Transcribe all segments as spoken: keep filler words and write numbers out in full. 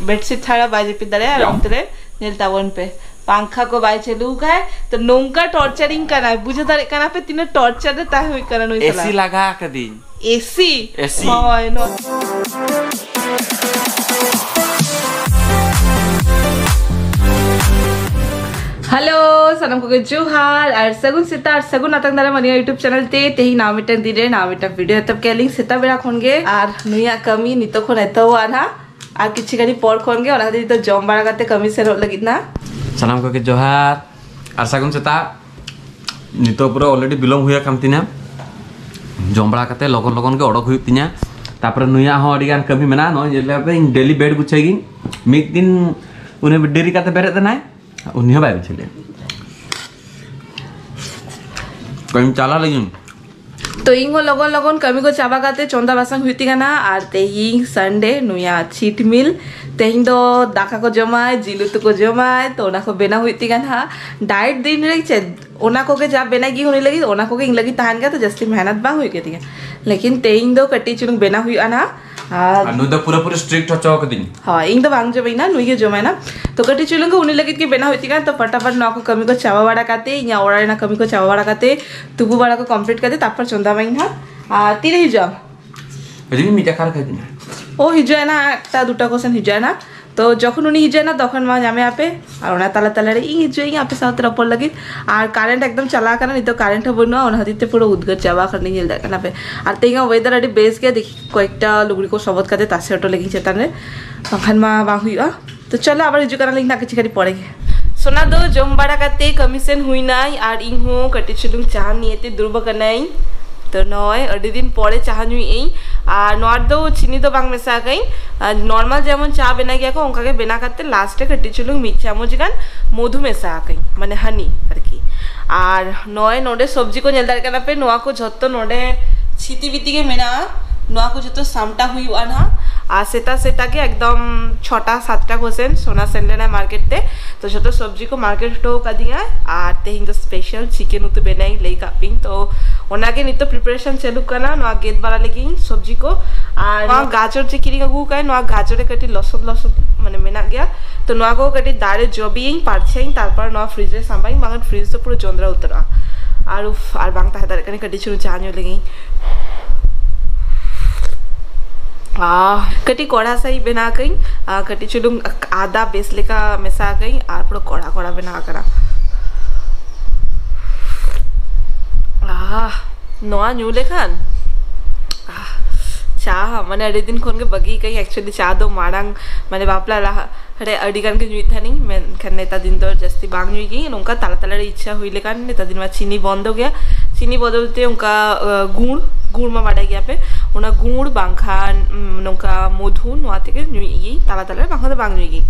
Bedsheet ᱪᱷᱟᱲᱟ ᱵᱟᱭ ᱡᱟᱹᱯᱤᱫ ᱫᱟᱲᱮᱭᱟᱜᱼᱟ᱾ ᱟᱨ ᱚᱱᱛᱮ ᱨᱮ ᱧᱮᱞ ᱛᱟᱵᱚᱱ ᱯᱮ, ᱯᱟᱝᱠᱷᱟ ᱠᱚ ᱵᱟᱭ ᱪᱟᱹᱞᱩ ᱟᱠᱟᱫ᱾ ᱛᱚ ᱱᱚᱝᱠᱟ ᱴᱚᱨᱪᱟᱨᱤᱝ ᱠᱟᱱᱟᱭ, ᱵᱩᱡᱷᱟᱹᱣ ᱫᱟᱲᱮᱭᱟᱜ ᱠᱟᱱᱟ ᱯᱮ ᱛᱤᱱᱟᱹᱜ ᱴᱚᱨᱪᱟᱨ ᱨᱮ ᱛᱟᱦᱮᱸ ᱦᱩᱭᱩᱜ ᱠᱟᱱᱟ ᱱᱩᱭ ᱮᱥᱤ ᱥᱟᱞᱟᱜ᱾ ᱞᱟᱜᱟ ᱟᱠᱟᱫᱤᱧ᱾ ᱮᱥᱤ? ᱮᱥᱤ᱾ ᱦᱳᱭ, ᱱᱚ- ᱦᱮᱞᱳ, ᱥᱟᱱᱟᱢ ᱠᱚᱜᱮ ᱡᱚᱦᱟᱨ ᱟᱨ ᱥᱟᱹᱜᱩᱱ ᱥᱮᱛᱟᱜ ᱟᱨ ᱥᱟᱹᱜᱩᱱ ᱟᱛᱟᱝ ᱫᱟᱨᱟᱢ ᱟᱹᱞᱤᱧᱟᱜ YouTube ᱪᱮᱱᱮᱞ ᱛᱮ᱾ ᱛᱮᱦᱮᱧ ᱱᱟᱣᱟ ᱢᱤᱫᱴᱟᱝ ᱫᱤᱱ ᱨᱮ ᱱᱟᱣᱟ ᱢᱤᱫᱴᱟᱝ ᱵᱷᱤᱰᱤᱭᱳ ᱮᱛᱚᱦᱚᱵ ᱠᱮᱫ ᱟᱞᱤᱧ ᱥᱮᱛᱟᱜ ᱵᱮᱲᱟ ᱠᱷᱚᱱ ᱜᱮ᱾ ᱟᱨ ᱱᱩᱭᱟᱜ ᱠᱟᱹᱢᱤ ᱱᱤᱛᱚᱜ ᱠᱷᱚᱱ ᱮᱛᱚᱦᱚᱵᱚᱜᱼᱟ ᱱᱟᱦᱟᱜ, ᱟᱨ ᱠᱤᱪᱷᱩ ᱜᱷᱟᱹᱲᱤᱡ ᱯᱚᱨ ᱠᱷᱚᱱ ᱜᱮ᱾ ᱚᱱᱟ ᱠᱷᱟᱹᱛᱤᱨ ᱱᱤᱛᱚᱜ ᱡᱚᱢ ᱵᱟᱲᱟ ᱠᱟᱛᱮ ᱠᱟᱹᱢᱤ ᱥᱮᱱᱚᱜ ᱞᱟᱹᱜᱤᱫ ᱱᱟᱦᱟᱜ᱾ ᱥᱟᱱᱟᱢ ᱠᱚᱜᱮ ᱡᱚᱦᱟᱨ ᱟᱨ ᱥᱟᱹᱜᱩᱱ ᱥᱮᱛᱟᱜ᱾ ᱱᱤᱛᱚᱜ ᱯᱩᱨᱟᱹ already ᱵᱤᱞᱚᱢ ᱦᱩᱭ ᱟᱠᱟᱱ ᱛᱤᱧᱟ᱾ ᱡᱚᱢ ᱵᱟᱲᱟ ᱠᱟᱛᱮ ᱞᱚᱜᱚᱱ ᱞᱚᱜᱚᱱ ᱜᱮ ᱚᱰᱚᱠ ᱦᱩᱭᱩᱜ ᱛᱤᱧᱟ᱾ ᱛᱟᱨᱯᱚᱨᱮ ᱱᱩᱭᱟᱜ ᱦᱚᱸ ᱟᱹᱰᱤ ᱜᱟᱱ ᱠᱟᱹᱢᱤ ᱢᱮᱱᱟᱜᱼᱟ᱾ ᱱᱚᱜᱼᱚᱭ ᱧᱮᱞ ᱯᱮ, ᱤᱧ ᱰᱮᱞᱤ ᱵᱮᱰ ᱜᱩᱪᱷᱟᱹᱭ ᱜᱤᱧ᱾ ᱢᱤᱫ ᱫᱤᱱ ᱩᱱᱤ ᱰᱮᱨᱤ ᱠᱟᱛᱮ ᱵᱮᱨᱮᱫ ᱮᱱᱟᱭ, ᱩᱱᱤ ᱦᱚᱸ ᱵᱟᱭ ᱜᱩᱪᱷᱟᱹ ᱞᱮᱫ᱾ ᱠᱟᱹᱢᱤ ᱪᱟᱞᱟᱣ ᱞᱟᱹᱜᱤᱫ᱾ ᱛᱚ ᱤᱧ ᱦᱚᱸ ᱞᱚᱜᱚᱱ ᱞᱚᱜᱚᱱ ᱠᱟᱹᱢᱤ ᱠᱚ ᱪᱟᱵᱟ ᱠᱟᱛᱮ ᱪᱚᱸᱫᱟ ᱵᱟᱥᱟᱝ ᱦᱩᱭᱩᱜ ᱛᱤᱧ ᱠᱟᱱᱟ᱾ ᱟᱨ ᱛᱮᱦᱮᱧ ᱥᱟᱱᱰᱮ, ᱱᱩᱭᱟᱜ ᱪᱤᱴ ᱢᱤᱞ᱾ ᱛᱮᱦᱮᱧ ᱫᱚ ᱫᱟᱠᱟ ᱠᱚ ᱡᱚᱢᱟᱭ, ᱡᱤᱞ ᱩᱛᱩ ᱠᱚ ᱡᱚᱢᱟᱭ, ᱛᱚ ᱚᱱᱟ ᱠᱚ ᱵᱮᱱᱟᱣ ᱦᱩᱭᱩᱜ ᱛᱤᱧ ᱠᱟᱱᱟ ᱦᱟᱸᱜ᱾ ᱰᱟᱭᱮᱴ ᱫᱤᱱ ᱨᱮ ᱪᱮᱫ, ᱚᱱᱟ ᱠᱚᱜᱮ ᱡᱟ ᱵᱮᱱᱟᱣ ᱜᱮ ᱩᱱᱤ ᱞᱟᱹᱜᱤᱫ, ᱚᱱᱟ ᱠᱚᱜᱮ ᱤᱧ ᱞᱟᱹᱜᱤᱫ ᱛᱟᱦᱮᱱ ᱜᱮᱭᱟ, ᱛᱚ ᱡᱟᱹᱥᱛᱤ ᱢᱮᱦᱱᱚᱛ ᱵᱟᱝ ᱦᱩᱭᱩᱜ ᱜᱮ ᱛᱤᱧᱟ᱾ ᱞᱮᱠᱤᱱ ᱛᱮᱦᱮᱧ ᱫᱚ ᱠᱟᱹᱴᱤᱡ ᱪᱩᱞᱩᱝ ᱵᱮᱱᱟᱣ ᱦᱩᱭᱩᱜᱼᱟ ᱱᱟᱦᱟᱜ᱾ ᱟᱨ ᱟᱨ ᱱᱩᱭ ᱫᱚ ᱯᱩᱨᱟᱹᱯᱩᱨᱤ ᱥᱴᱨᱤᱠᱴ ᱦᱚᱪᱚ ᱠᱟᱹᱫᱤᱧ᱾ ᱦᱳᱭ, ᱤᱧ ᱫᱚ ᱵᱟᱝ ᱡᱚᱢᱟᱹᱧ ᱱᱟ, ᱱᱩᱭ ᱜᱮ ᱡᱚᱢᱟᱭ ᱱᱟ᱾ ᱛᱚ ᱠᱟᱹᱴᱤᱡ ᱪᱩᱞᱩᱝ ᱜᱮ ᱩᱱᱤ ᱞᱟᱹᱜᱤᱫ ᱜᱮ ᱵᱮᱱᱟᱣ ᱦᱩᱭᱩᱜ ᱛᱤᱧᱟ᱾ ᱛᱚ ᱯᱷᱟᱴᱟᱯᱷᱟᱴ ᱱᱚᱣᱟ ᱠᱚ ᱠᱟᱹᱢᱤ ᱠᱚ ᱪᱟᱵᱟ ᱵᱟᱲᱟ ᱠᱟᱛᱮ, ᱤᱧᱟᱹᱜ ᱚᱲᱟᱜ ᱨᱮᱱᱟᱜ ᱠᱟᱹᱢᱤ ᱠᱚ ᱪᱟᱵᱟ ᱵᱟᱲᱟ ᱠᱟᱛᱮ, ᱛᱩᱯᱩ ᱵᱟᱲᱟ ᱠᱚ ᱠᱚᱢᱯᱞᱤᱴ ᱠᱟᱛᱮ, ᱛᱟᱨᱯᱚᱨ ᱪᱚᱸᱫᱟ ᱢᱟᱹᱧ ᱱᱟᱦᱟᱜ᱾ ᱟᱨ ᱛᱤᱨᱮ ᱦᱤᱡᱩᱜ ᱟᱢ? ᱦᱤᱡᱩᱜ ᱢᱮ, ᱢᱤᱫ ᱡᱟᱠᱷᱟ ᱨᱮ ᱦᱤᱡᱩᱜ ᱢᱮ᱾ ᱳ, ᱦᱤᱡᱩᱜ ᱟᱭ ᱱᱟ, ᱮᱠᱴᱟ ᱫᱩᱴᱟ ᱠᱚ ᱥᱮᱱ ᱦᱤᱡᱩᱜ ᱟᱭ ᱱᱟ᱾ ᱛᱚ ᱡᱚᱠᱷᱚᱱ ᱩᱱᱤ ᱦᱤᱡᱩᱜ ᱟᱭ ᱱᱟ, ᱛᱚᱠᱷᱚᱱ ᱢᱟ ᱧᱟᱢᱮ ᱟᱯᱮ᱾ ᱟᱨ ᱚᱱᱟ ᱛᱟᱞᱟ ᱛᱟᱞᱟ ᱨᱮ ᱤᱧ ᱦᱤᱡᱩᱜ ᱟᱹᱧ ᱟᱯᱮ ᱥᱟᱶᱛᱮ ᱨᱚᱯᱚᱲ ᱞᱟᱹᱜᱤᱫ᱾ ᱟᱨ ᱠᱟᱨᱮᱱᱴ ᱮᱠᱫᱚᱢ ᱪᱟᱞᱟᱣ ᱟᱠᱟᱱᱟ, ᱱᱤᱛᱚᱜ ᱠᱟᱨᱮᱱᱴ ᱦᱚᱸ ᱵᱟᱹᱱᱩᱜᱼᱟ, ᱚᱱᱟ ᱠᱷᱟᱹᱛᱤᱨ ᱛᱮ ᱯᱩᱨᱟᱹ ᱩᱫᱽᱜᱟᱹᱨ ᱪᱟᱵᱟ ᱟᱠᱟᱱᱟ, ᱧᱮᱞ ᱫᱟᱲᱮᱭᱟᱜ ᱠᱟᱱᱟ ᱯᱮ᱾ ᱟᱨ ᱛᱮᱦᱮᱧᱟᱜ ᱣᱮᱫᱟᱨ ᱟᱹᱰᱤ ᱵᱮᱥ ᱜᱮᱭᱟ, ᱫᱮᱠᱷᱤ ᱠᱚᱭᱮᱠᱴᱟ ᱞᱩᱜᱽᱲᱤ ᱠᱚ ᱥᱚᱵᱚᱫ ᱠᱟᱛᱮ ᱛᱟᱥᱮ ᱦᱚᱴᱚ ᱞᱮᱜᱤᱧ ᱪᱮᱛᱟᱱ ᱨᱮ, ᱵᱟᱝᱠᱷᱟᱱ ᱢᱟ ᱵᱟᱝ ᱦᱩᱭᱩᱜᱼᱟ᱾ ᱛᱚ ᱪᱚᱞᱚ, ᱟᱵᱟᱨ ᱦᱤᱡᱩᱜ ᱠᱟᱱᱟᱞᱤᱧ ᱱᱟᱜ ᱠᱤᱪᱷᱩ ᱜᱷᱟᱹᱲᱤᱡ ᱯᱚᱨᱮ ᱜᱮ᱾ ᱥᱳᱱᱟ ᱫᱚ ᱡᱚᱢ ᱵᱟᱲᱟ ᱠᱟᱛᱮ ᱠᱟᱹᱢᱤ ᱥᱮᱱ ᱦᱩᱭᱱᱟᱭ ᱟᱨ ᱤᱧ ᱦᱚᱸ ᱠᱟᱹᱴᱤᱡ ᱪᱩᱞᱩᱝ ᱪᱟ ᱱᱤᱭᱮ ᱛᱮ ᱫᱩᱲᱩᱵ ᱟᱠᱟᱱᱟᱹᱧ᱾ ᱛᱚ ᱱᱚᱜᱼᱚᱭ ᱟᱹᱰᱤ ᱫᱤᱱ ᱯᱚᱨᱮ ᱪᱟ ᱧᱩᱭᱮᱫ ᱟᱹᱧ᱾ ᱟᱨ ᱱᱚᱣᱟ ᱨᱮᱫᱚ ᱪᱤᱱᱤ ᱫᱚ ᱵᱟᱝ ᱢᱮᱥᱟ ᱟᱠᱟᱫᱟᱹᱧ᱾ ᱟᱨ ᱱᱚᱨᱢᱟᱞ ᱡᱮᱢᱚᱱ ᱪᱟ ᱵᱮᱱᱟᱣ ᱜᱮᱭᱟ ᱠᱚ, ᱚᱱᱠᱟ ᱜᱮ ᱵᱮᱱᱟᱣ ᱠᱟᱛᱮ ᱞᱟᱥᱴ ᱨᱮ ᱠᱟᱹᱴᱤᱡ ᱪᱩᱞᱩᱝ ᱢᱤᱫ ᱪᱟᱢᱚᱪ ᱜᱟᱱ ᱢᱚᱫᱷᱩ ᱢᱮᱥᱟ ᱟᱠᱟᱫᱟᱹᱧ, ᱢᱟᱱᱮ ᱦᱟᱱᱤ ᱟᱨᱠᱤ᱾ ᱟᱨ ᱱᱚᱜᱼᱚᱭ ᱱᱚᱰᱮ ᱥᱚᱵᱽᱡᱤ ᱠᱚ ᱧᱮᱞ ᱫᱟᱲᱮᱭᱟᱜ ᱠᱟᱱᱟ ᱯᱮ, ᱱᱚᱣᱟ ᱠᱚ ᱡᱷᱚᱛᱚ ᱱᱚᱰᱮ ᱪᱷᱤᱛᱤ ᱵᱤᱛᱤ ᱜᱮ ᱢᱮᱱᱟᱜᱼᱟ᱾ ᱱᱚᱣᱟ ᱠᱚ ᱡᱷᱚᱛᱚ ᱥᱟᱢᱴᱟᱣ ᱦᱩᱭᱩᱜᱼᱟ ᱱᱟᱦᱟᱜ᱾ ᱟᱨ ᱥᱮᱛᱟᱜ ᱥᱮᱛᱟᱜ ᱜᱮ ᱮᱠᱫᱚᱢ ᱪᱷᱚᱴᱟ ᱥᱟᱛᱴᱟ ᱠᱚ ᱥᱮᱱ ᱥᱳᱱᱟ ᱥᱮᱱ ᱞᱮᱱᱟᱭ ᱢᱟᱨᱠᱮᱴ ᱛᱮ᱾ ᱛᱚ ᱡᱷᱚᱛᱚ ᱥᱚᱵᱽᱡᱤ ᱠᱚ ᱢᱟᱨᱠᱮᱴ ᱦᱚᱴᱚ ᱟᱠᱟᱫᱤᱧᱟᱭ᱾ ᱟᱨ ᱛᱮᱦᱮᱧ ᱫᱚ ᱥᱯᱮᱥᱟᱞ ᱪᱤᱠᱮᱱ ᱩᱛᱩ ᱵᱮᱱᱟᱣ ᱤᱧ ᱞᱟᱹᱭ ᱠᱟᱜ ᱯᱤᱧ᱾ ᱛᱚ ᱚᱱᱟᱜᱮ ᱱᱤᱛᱚᱜ ᱯᱨᱤᱯᱟᱨᱮᱥᱚᱱ ᱪᱟᱹᱞᱩᱜ ᱠᱟᱱᱟ, ᱱᱚᱣᱟ ᱜᱮᱫ ᱵᱟᱲᱟ ᱞᱟᱹᱜᱤᱫ ᱤᱧ ᱥᱚᱵᱽᱡᱤ ᱠᱚ᱾ ᱟᱨ ᱱᱚᱣᱟ ᱜᱟᱡᱚᱨ ᱡᱮ ᱠᱤᱨᱤᱧ ᱟᱹᱜᱩ ᱟᱠᱟᱫ, ᱱᱚᱣᱟ ᱜᱟᱡᱚᱨ ᱨᱮ ᱠᱟᱹᱴᱤᱡ ᱞᱚᱥᱚᱫ ᱞᱚᱥᱚᱫ ᱢᱟᱱᱮ ᱢᱮᱱᱟᱜ ᱜᱮᱭᱟ᱾ ᱛᱚ ᱱᱚᱣᱟ ᱠᱚ ᱠᱟᱹᱴᱤᱡ ᱫᱟᱜ ᱨᱮ ᱡᱚᱵᱮᱭᱟᱹᱧ, ᱯᱟᱨᱪᱷᱟᱭᱟᱹᱧ, ᱛᱟᱨᱯᱚᱨ ᱱᱚᱣᱟ ᱯᱷᱨᱤᱡᱽ ᱨᱮ ᱥᱟᱢᱵᱟᱭᱟᱹᱧ, ᱵᱟᱝᱠᱷᱟᱱ ᱯᱷᱨᱤᱡᱽ ᱫᱚ ᱯᱩᱨᱟᱹ ᱡᱚᱸᱫᱽᱨᱟ ᱩᱛᱟᱹᱨᱚᱜᱼᱟ᱾ ᱟᱨ ᱩᱯᱷ, ᱟᱨ ᱵᱟᱝ ᱛᱟᱦᱮᱸ ᱫᱟᱲᱮᱭᱟᱜ ᱠᱟᱱᱟ, ᱠᱟᱹᱴᱤᱡ ᱪᱩᱞᱩᱝ ᱪᱟ ᱧᱩ ᱞᱟᱹᱜᱤᱫ᱾ ᱟᱦ, ᱠᱟᱹᱴᱤᱡ ᱠᱚᱲᱟ ᱥᱟᱺᱦᱤᱡ ᱵᱮᱱᱟᱣ ᱠᱟᱹᱧ, ᱟᱨ ᱠᱟᱹᱴᱤᱡ ᱪᱩᱞᱩᱝ ᱟᱫᱟ ᱵᱮᱥ ᱞᱮᱠᱟ ᱢᱮᱥᱟ ᱠᱟᱹᱧ, ᱟᱨ ᱯᱩᱨᱟᱹ ᱠᱚᱲᱟ ᱠᱚᱲᱟ ᱵᱮᱱᱟᱣ ᱟᱠᱟᱱᱟ᱾ ᱟᱦ, ᱱᱚᱣᱟ ᱧᱩ ᱞᱮᱠᱷᱟᱱ, ᱟᱦ, ᱪᱟ ᱢᱟᱱᱮ ᱟᱹᱰᱤ ᱫᱤᱱ ᱠᱷᱚᱱ ᱜᱮ ᱵᱟᱹᱜᱤ ᱠᱟᱹᱧ᱾ Actually ᱪᱟ ᱫᱚ ᱢᱟᱲᱟᱝ ᱢᱟᱱᱮ ᱵᱟᱯᱞᱟ ᱞᱟᱦᱟ ᱨᱮ ᱟᱹᱰᱤ ᱜᱟᱱ ᱜᱮ ᱧᱩᱭᱮᱫ ᱛᱟᱦᱮᱱᱤᱧ, ᱢᱮᱱᱠᱷᱟᱱ ᱱᱮᱛᱟᱨ ᱫᱤᱱ ᱫᱚ ᱡᱟᱹᱥᱛᱤ ᱵᱟᱝ ᱧᱩᱭ ᱜᱤᱧ᱾ ᱱᱚᱝᱠᱟ ᱛᱟᱞᱟ ᱛᱟᱞᱟ ᱨᱮ ᱤᱪᱪᱷᱟ ᱦᱩᱭ ᱞᱮᱠᱷᱟᱱ, ᱱᱮᱛᱟᱨ ᱫᱤᱱ ᱢᱟ ᱪᱤᱱᱤ ᱵᱚᱱᱫᱚ ᱜᱮᱭᱟ᱾ ᱪᱤᱱᱤ ᱵᱚᱫᱚᱞ ᱛᱮ ᱚᱱᱠᱟ, ᱟᱹ, ᱜᱩᱲ, ᱜᱩᱲ ᱢᱟ ᱵᱟᱰᱟᱭ ᱜᱮᱭᱟᱯᱮ, ᱚᱱᱟ ᱜᱩᱲ ᱵᱟᱝᱠᱷᱟᱱ, ᱩᱢ, ᱱᱚᱝᱠᱟ ᱢᱚᱫᱷᱩ, ᱱᱚᱣᱟ ᱛᱮᱜᱮ ᱧᱩᱭᱮᱫ ᱜᱤᱭᱟᱹᱧ ᱛᱟᱞᱟ ᱛᱟᱞᱟ ᱨᱮ, ᱵᱟᱝᱠᱷᱟᱱ ᱫᱚ ᱵᱟᱝ ᱧᱩᱭ ᱜᱤᱧ᱾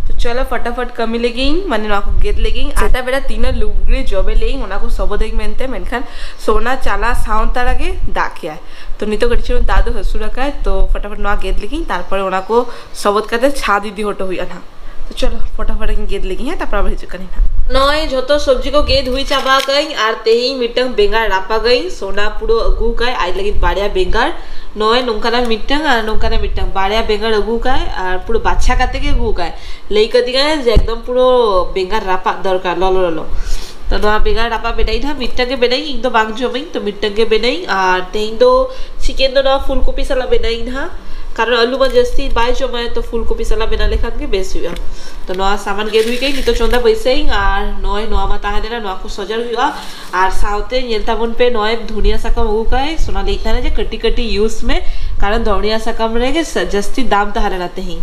ᱛᱚ ᱪᱚᱞᱚ ᱯᱷᱚᱴᱟᱯᱷᱚᱴ ᱠᱟᱹᱢᱤ ᱞᱮᱜᱤᱧ, ᱢᱟᱱᱮ ᱱᱚᱣᱟ ᱠᱚ ᱜᱮᱫ ᱞᱮᱜᱤᱧ᱾ ᱥᱮᱛᱟᱜ ᱵᱮᱲᱟ ᱛᱤᱱᱟᱹᱜ ᱞᱩᱜᱽᱲᱤ ᱡᱚᱵᱮ ᱞᱮᱜᱤᱧ ᱚᱱᱟ ᱠᱚ ᱥᱚᱵᱚᱫ ᱤᱧ ᱢᱮᱱᱛᱮ, ᱢᱮᱱᱠᱷᱟᱱ ᱥᱳᱱᱟ ᱪᱟᱞᱟ ᱥᱟᱶ ᱛᱟᱨᱟ ᱜᱮ ᱫᱟᱜ ᱠᱮᱜᱼᱟᱭ᱾ ᱛᱚ ᱱᱤᱛᱚᱜ ᱠᱟᱹᱴᱤᱡ ᱪᱩᱞᱩᱝ ᱫᱟᱜ ᱫᱚ ᱦᱟᱹᱥᱩᱨ ᱟᱠᱟᱭ, ᱛᱚ ᱯᱷᱚᱴᱟᱯᱷᱚᱴ ᱱᱚᱣᱟ ᱜᱮᱫ ᱞᱮᱜᱤᱧ, ᱛᱟᱨᱯᱚᱨᱮ ᱚᱱᱟ ᱠᱚ ᱥᱚᱵᱚᱫ ᱠᱟᱛᱮ ᱪᱷᱟᱫ ᱤᱫᱤ ᱦᱚᱴᱚ ᱦᱩᱭᱩᱜᱼᱟ ᱱᱟᱦᱟᱜ᱾ ᱛᱚ ᱪᱚᱞᱚ ᱯᱷᱚᱴᱟᱯᱷᱚᱴ ᱤᱧ ᱜᱮᱫ ᱞᱮᱜᱤᱧ, ᱦᱮᱸ, ᱛᱟᱨᱯᱚᱨ ᱟᱵᱟᱨ ᱦᱤᱡᱩᱜ ᱠᱟᱹᱱᱟᱹᱧ ᱱᱟᱦᱟᱜ᱾ ᱱᱚᱜᱼᱚᱭ ᱡᱷᱚᱛᱚ ᱥᱚᱵᱽᱡᱤ ᱠᱚ ᱜᱮᱫ ᱦᱩᱭ ᱪᱟᱵᱟ ᱠᱟᱹᱧ, ᱟᱨ ᱛᱮᱦᱮᱧ ᱢᱤᱫᱴᱟᱝ ᱵᱮᱸᱜᱟᱲ ᱨᱟᱯᱟᱜᱟᱹᱧ᱾ ᱥᱳᱱᱟ ᱯᱩᱨᱟᱹ ᱟᱹᱜᱩ ᱠᱟᱭ ᱟᱡ ᱞᱟᱹᱜᱤᱫ ᱵᱟᱨᱭᱟ ᱵᱮᱸᱜᱟᱲ, ᱱᱚᱜᱼᱚᱭ ᱱᱚᱝᱠᱟᱱᱟᱜ ᱢᱤᱫᱴᱟᱝ ᱟᱨ ᱱᱚᱝᱠᱟᱱᱟᱜ ᱢᱤᱫᱴᱟᱝ, ᱵᱟᱨᱭᱟ ᱵᱮᱸᱜᱟᱲ ᱟᱹᱜᱩ ᱠᱟᱭ, ᱟᱨ ᱯᱩᱨᱟᱹ ᱵᱟᱪᱷᱟ ᱠᱟᱛᱮ ᱜᱮ ᱟᱹᱜᱩ ᱠᱟᱭ᱾ ᱞᱟᱹᱭ ᱠᱟᱫᱤᱧᱟᱭ ᱡᱮ ᱮᱠᱫᱚᱢ ᱯᱩᱨᱟᱹ ᱵᱮᱸᱜᱟᱲ ᱨᱟᱯᱟᱜ ᱫᱚᱨᱠᱟᱨ ᱞᱚᱞᱚ ᱞᱚᱞᱚ᱾ ᱛᱚ ᱱᱚᱣᱟ ᱵᱮᱸᱜᱟᱲ ᱨᱟᱯᱟᱜ ᱵᱮᱱᱟᱣᱤᱧ ᱱᱟᱦᱟᱜ, ᱢᱤᱫᱴᱟᱝ ᱜᱮ ᱵᱮᱱᱟᱣᱤᱧ, ᱤᱧ ᱫᱚ ᱵᱟᱝ ᱡᱚᱢᱟᱹᱧ, ᱛᱚ ᱢᱤᱫᱴᱟᱝ ᱜᱮ ᱵᱮᱱᱟᱣᱤᱧ᱾ ᱟᱨ ᱛᱮᱦᱮᱧ ᱫᱚ ᱪᱤᱠᱮᱱ ᱫᱚ ᱱᱚᱣᱟ ᱯᱷᱩᱞ ᱠᱚᱯᱤ ᱥᱟᱞᱟᱜ ᱵᱮᱱᱟᱣᱤᱧ ᱱᱟᱦᱟᱜ, ᱠᱟᱨᱚᱱ ᱟᱹᱞᱩ ᱢᱟ ᱡᱟᱹᱥᱛᱤ ᱵᱟᱭ ᱡᱚᱢᱟᱭ, ᱛᱚ ᱯᱷᱩᱞ ᱠᱚᱯᱤ ᱥᱟᱞᱟᱜ ᱵᱮᱱᱟᱣ ᱞᱮᱠᱷᱟᱱ ᱜᱮ ᱵᱮᱥ ᱦᱩᱭᱩᱜᱼᱟ᱾ ᱛᱚ ᱱᱚᱣᱟ ᱥᱟᱢᱟᱱ ᱜᱮᱫ ᱦᱩᱭ ᱠᱟᱹᱧ, ᱱᱤᱛᱚᱜ ᱪᱚᱸᱫᱟ ᱵᱟᱹᱭᱥᱟᱹᱭᱤᱧ᱾ ᱟᱨ ᱱᱚᱜᱼᱚᱭ ᱱᱚᱣᱟ ᱢᱟ ᱛᱟᱦᱮᱸ ᱞᱮᱱᱟ, ᱱᱚᱣᱟ ᱠᱚ ᱥᱚᱡᱟᱣ ᱦᱩᱭᱩᱜᱼᱟ᱾ ᱟᱨ ᱥᱟᱶᱛᱮ ᱧᱮᱞ ᱛᱟᱵᱚᱱ ᱯᱮ, ᱱᱚᱜᱼᱚᱭ ᱫᱷᱩᱱᱤᱭᱟ ᱥᱟᱠᱟᱢ ᱟᱹᱜᱩ ᱠᱟᱭ, ᱥᱳᱱᱟ ᱞᱟᱹᱭᱮᱫ ᱛᱟᱦᱮᱱᱟ ᱡᱮ ᱠᱟᱹᱴᱤᱡ ᱠᱟᱹᱴᱤᱡ ᱤᱭᱩᱡᱽ ᱢᱮ, ᱠᱟᱨᱚᱱ ᱫᱷᱩᱱᱤᱭᱟ ᱥᱟᱠᱟᱢ ᱨᱮᱜᱮ ᱥᱟ-, ᱡᱟᱹᱥᱛᱤ ᱫᱟᱢ ᱛᱟᱦᱮᱸ ᱞᱮᱱᱟ ᱛᱮᱦᱮᱧ᱾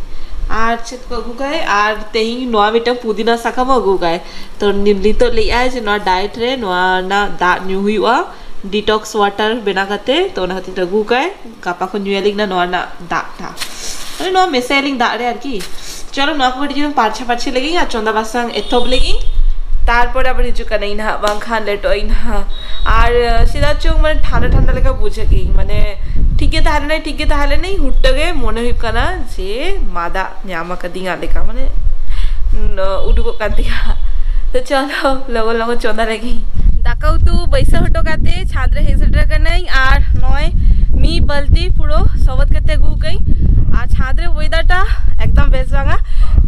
ᱟᱨ ᱪᱮᱫ ᱠᱚ ᱟᱹᱜᱩ ᱠᱟᱭ, ᱟᱨ ᱛᱮᱦᱮᱧ ᱱᱚᱣᱟ ᱢᱤᱫᱴᱟᱝ ᱯᱩᱫᱤᱱᱟ ᱥᱟᱠᱟᱢ ᱦᱚᱸ ᱟᱹᱜᱩ ᱠᱟᱭ᱾ ᱛᱚ ᱱᱤ-, ᱱᱤᱛᱚᱜ ᱞᱟᱹᱭᱮᱫᱼᱟᱭ ᱡᱮ ᱱᱚᱣᱟ ᱰᱟᱭᱮᱴ ᱨᱮ ᱱᱚᱣᱟ ᱨᱮᱱᱟᱜ ᱫᱟᱜ ᱧᱩ ᱦᱩᱭᱩᱜᱼᱟ, ᱰᱤᱴᱚᱠᱥ ᱣᱟᱴᱟᱨ ᱵᱮᱱᱟᱣ ᱠᱟᱛᱮ᱾ ᱛᱚ ᱚᱱᱟ ᱠᱷᱟᱹᱛᱤᱨ ᱛᱮ ᱟᱹᱜᱩ ᱠᱟᱭ, ᱜᱟᱯᱟ ᱠᱷᱚᱱ ᱧᱩᱭᱟᱞᱤᱧ ᱱᱟ ᱱᱚᱣᱟ ᱨᱮᱱᱟᱜ ᱫᱟᱜ ᱴᱟᱜ, ᱢᱟᱱᱮ ᱱᱚᱣᱟ ᱢᱮᱥᱟᱭᱟᱞᱤᱧ ᱫᱟᱜ ᱨᱮ ᱟᱨᱠᱤ᱾ ᱪᱚᱞᱚ ᱱᱚᱣᱟ ᱠᱚ ᱠᱟᱹᱴᱤᱡ ᱪᱩᱞᱩᱝ ᱯᱟᱨᱪᱷᱟ ᱯᱟᱨᱪᱷᱤ ᱞᱮᱜᱤᱧ ᱟᱨ ᱪᱚᱸᱫᱟ ᱵᱟᱥᱟᱝ ᱮᱛᱚᱦᱚᱵ ᱞᱮᱜᱤᱧ᱾ ᱛᱟᱨᱯᱚᱨᱮ ᱟᱵᱟᱨ ᱦᱤᱡᱩᱜ ᱠᱟᱱᱟᱧ ᱱᱟᱦᱟᱜ, ᱵᱟᱝᱠᱷᱟᱱ ᱞᱮᱴᱚᱜ ᱟᱹᱧ ᱱᱟᱦᱟᱜ᱾ ᱟᱨ ᱪᱮᱫᱟᱜ ᱪᱚᱝ ᱢᱟᱱᱮ ᱴᱷᱟᱱᱰᱟ ᱴᱷᱟᱱᱰᱟ ᱞᱮᱠᱟ ᱵᱩᱡᱷᱟᱹᱜ ᱜᱤᱧ, ᱢᱟᱱᱮ ᱴᱷᱤᱠ ᱜᱮ ᱛᱟᱦᱮᱸ ᱞᱮᱱᱟᱹᱧ, ᱴᱷᱤᱠ ᱜᱮ ᱛᱟᱦᱮᱸ ᱞᱮᱱᱟᱹᱧ, ᱦᱩᱴ ᱜᱮ ᱢᱚᱱᱮ ᱦᱩᱭᱩᱜ ᱠᱟᱱᱟ ᱡᱮ ᱢᱟᱫᱟ ᱧᱟᱢ ᱟᱠᱟᱫᱤᱧᱟ ᱞᱮᱠᱟ, ᱢᱟᱱᱮ ᱩᱰᱩᱠᱚᱜ ᱠᱟᱱ ᱛᱤᱧᱟ᱾ ᱛᱚ ᱪᱚᱞᱚ ᱞᱚᱜᱚᱱ ᱞᱚᱜᱚᱱ ᱪᱚᱸᱫᱟ ᱞᱮᱜᱤᱧ᱾ ᱫᱟᱠᱟ ᱩᱛᱩ ᱵᱟᱹᱭᱥᱟᱹᱣ ᱦᱚᱴᱚ ᱠᱟᱛᱮ ᱪᱷᱟᱸᱫᱽ ᱨᱮ ᱦᱮᱡ ᱥᱮᱴᱮᱨ ᱠᱟᱹᱱᱟᱹᱧ, ᱟᱨ ᱱᱚᱜᱼᱚᱭ ᱢᱤᱫ ᱵᱟᱹᱞᱛᱤ ᱯᱩᱨᱟᱹ ᱥᱚᱵᱚᱫ ᱠᱟᱛᱮ ᱟᱹᱜᱩ ᱠᱟᱹᱧ᱾ ᱟᱨ ᱪᱷᱟᱸᱫᱽ ᱨᱮ ᱚᱭᱮᱫᱟᱨ ᱴᱟ ᱮᱠᱫᱚᱢ ᱵᱮᱥ ᱵᱟᱝᱟ,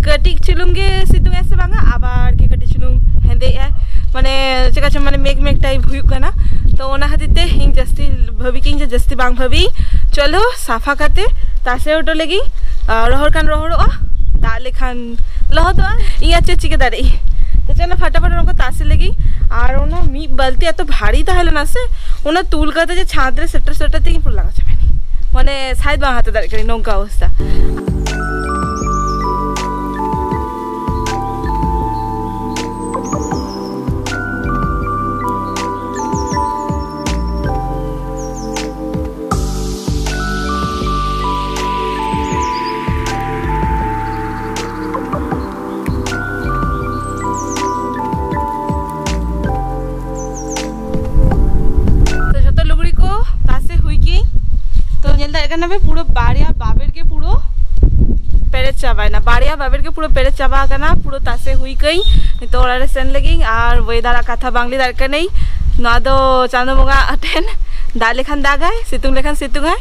ᱠᱟᱹᱴᱤᱡ ᱪᱩᱞᱩᱝ ᱜᱮ ᱥᱤᱛᱩᱝ ᱟᱭ ᱥᱮ ᱵᱟᱝᱟ, ᱟᱵᱟᱨ ᱜᱮ ᱠᱟᱹᱴᱤᱡ ᱪᱩᱞᱩᱝ ᱦᱮᱸᱫᱮᱜ ᱟᱭ, ᱢᱟᱱᱮ ᱪᱮᱠᱟ ᱪᱚ ᱢᱟᱱᱮ ᱢᱮᱜᱽ ᱢᱮᱜᱽ ᱴᱟᱭᱤᱯ ᱦᱩᱭᱩᱜ ᱠᱟᱱᱟ᱾ ᱛᱚ ᱚᱱᱟ ᱠᱷᱟᱹᱛᱤᱨ ᱛᱮ ᱤᱧ ᱡᱟᱹᱥᱛᱤ ᱵᱷᱟᱹᱵᱤ ᱠᱤᱧ ᱡᱮ ᱡᱟᱹᱥᱛᱤ ᱵᱟᱝ ᱵᱷᱟᱹᱵᱤ, ᱪᱚᱞᱚ ᱥᱟᱯᱷᱟ ᱠᱟᱛᱮ ᱛᱟᱥᱮ ᱦᱚᱴᱚ ᱞᱮᱜᱤᱧ, ᱟᱨ ᱨᱚᱦᱚᱲ ᱠᱷᱟᱱ ᱨᱚᱦᱚᱲᱚᱜᱼᱟ, ᱫᱟᱜ ᱞᱮᱠᱷᱟᱱ ᱞᱚᱦᱚᱫᱚᱜᱼᱟ, ᱤᱧ ᱟᱨ ᱪᱮᱫ ᱪᱤᱠᱟᱹ ᱫᱟᱲᱮᱭᱟᱜ ᱤᱧ᱾ ᱛᱚ ᱪᱚᱞᱚ ᱯᱷᱟᱴᱟᱯᱷᱟᱴ ᱚᱱᱟ ᱠᱚ ᱛᱟᱥᱮ ᱞᱮᱜᱤᱧ᱾ ᱟᱨ ᱚᱱᱟ ᱢᱤᱫ ᱵᱟᱹᱞᱛᱤ ᱮᱛᱚ ᱵᱷᱟᱨᱤ ᱛᱟᱦᱮᱸ ᱞᱮᱱᱟ ᱥᱮ, ᱚᱱᱟ ᱛᱩᱞ ᱠᱟᱛᱮ ᱡᱮ ᱪᱷᱟᱸᱫᱽ ᱨᱮ ᱥᱮᱴᱮᱨ ᱥᱮᱴᱮᱨ ᱛᱮᱜᱮ ᱯᱩᱨᱟᱹ ᱞᱟᱸᱜᱟ ᱪᱟᱵᱟᱭᱮᱱᱟ, ᱢᱟᱱᱮ ᱥᱟᱭᱮᱫ ᱵᱟᱝ ᱦᱟᱛᱟᱣ ᱫᱟᱲᱮᱭᱟᱜ ᱠᱟᱹᱱᱟᱹᱧ, ᱱᱚᱝᱠᱟ ᱚᱵᱚᱥᱛᱟ᱾ ᱛᱚ ᱡᱷᱚᱛᱚ ᱞᱩᱜᱽᱲᱤ ᱠᱚ ᱛᱟᱥᱮ ᱦᱩᱭ ᱠᱤᱧ᱾ ᱛᱚ ᱧᱮᱞ ᱫᱟᱲᱮᱭᱟᱜ ᱠᱟᱱᱟ ᱯᱮ, ᱯᱩᱨᱟᱹ ᱵᱟᱨᱭᱟ ᱵᱟᱵᱮᱨ ᱜᱮ ᱯᱩᱨᱟᱹ ᱯᱮᱨᱮᱡ ᱪᱟᱵᱟᱭᱮᱱᱟ, ᱵᱟᱨᱭᱟ ᱵᱟᱵᱮᱨ ᱜᱮ ᱯᱩᱨᱟᱹ ᱯᱮᱨᱮᱡ ᱪᱟᱵᱟ ᱟᱠᱟᱱᱟ᱾ ᱯᱩᱨᱟᱹ ᱛᱟᱥᱮ ᱦᱩᱭ ᱠᱟᱹᱧ, ᱱᱤᱛᱚᱜ ᱚᱲᱟᱜ ᱨᱮ ᱥᱮᱱ ᱞᱮᱜᱤᱧ᱾ ᱟᱨ ᱚᱭᱮᱫᱟᱨᱟᱜ ᱠᱟᱛᱷᱟ ᱵᱟᱝ ᱞᱟᱹᱭ ᱫᱟᱲᱮᱭᱟᱜ ᱠᱟᱹᱱᱟᱹᱧ, ᱱᱚᱣᱟ ᱫᱚ ᱪᱟᱸᱫᱚ ᱵᱚᱸᱜᱟ ᱴᱷᱮᱱ, ᱫᱟᱜ ᱞᱮᱠᱷᱟᱱ ᱫᱟᱜᱟᱭ, ᱥᱤᱛᱩᱝ ᱞᱮᱠᱷᱟᱱ ᱥᱤᱛᱩᱝᱟᱭ᱾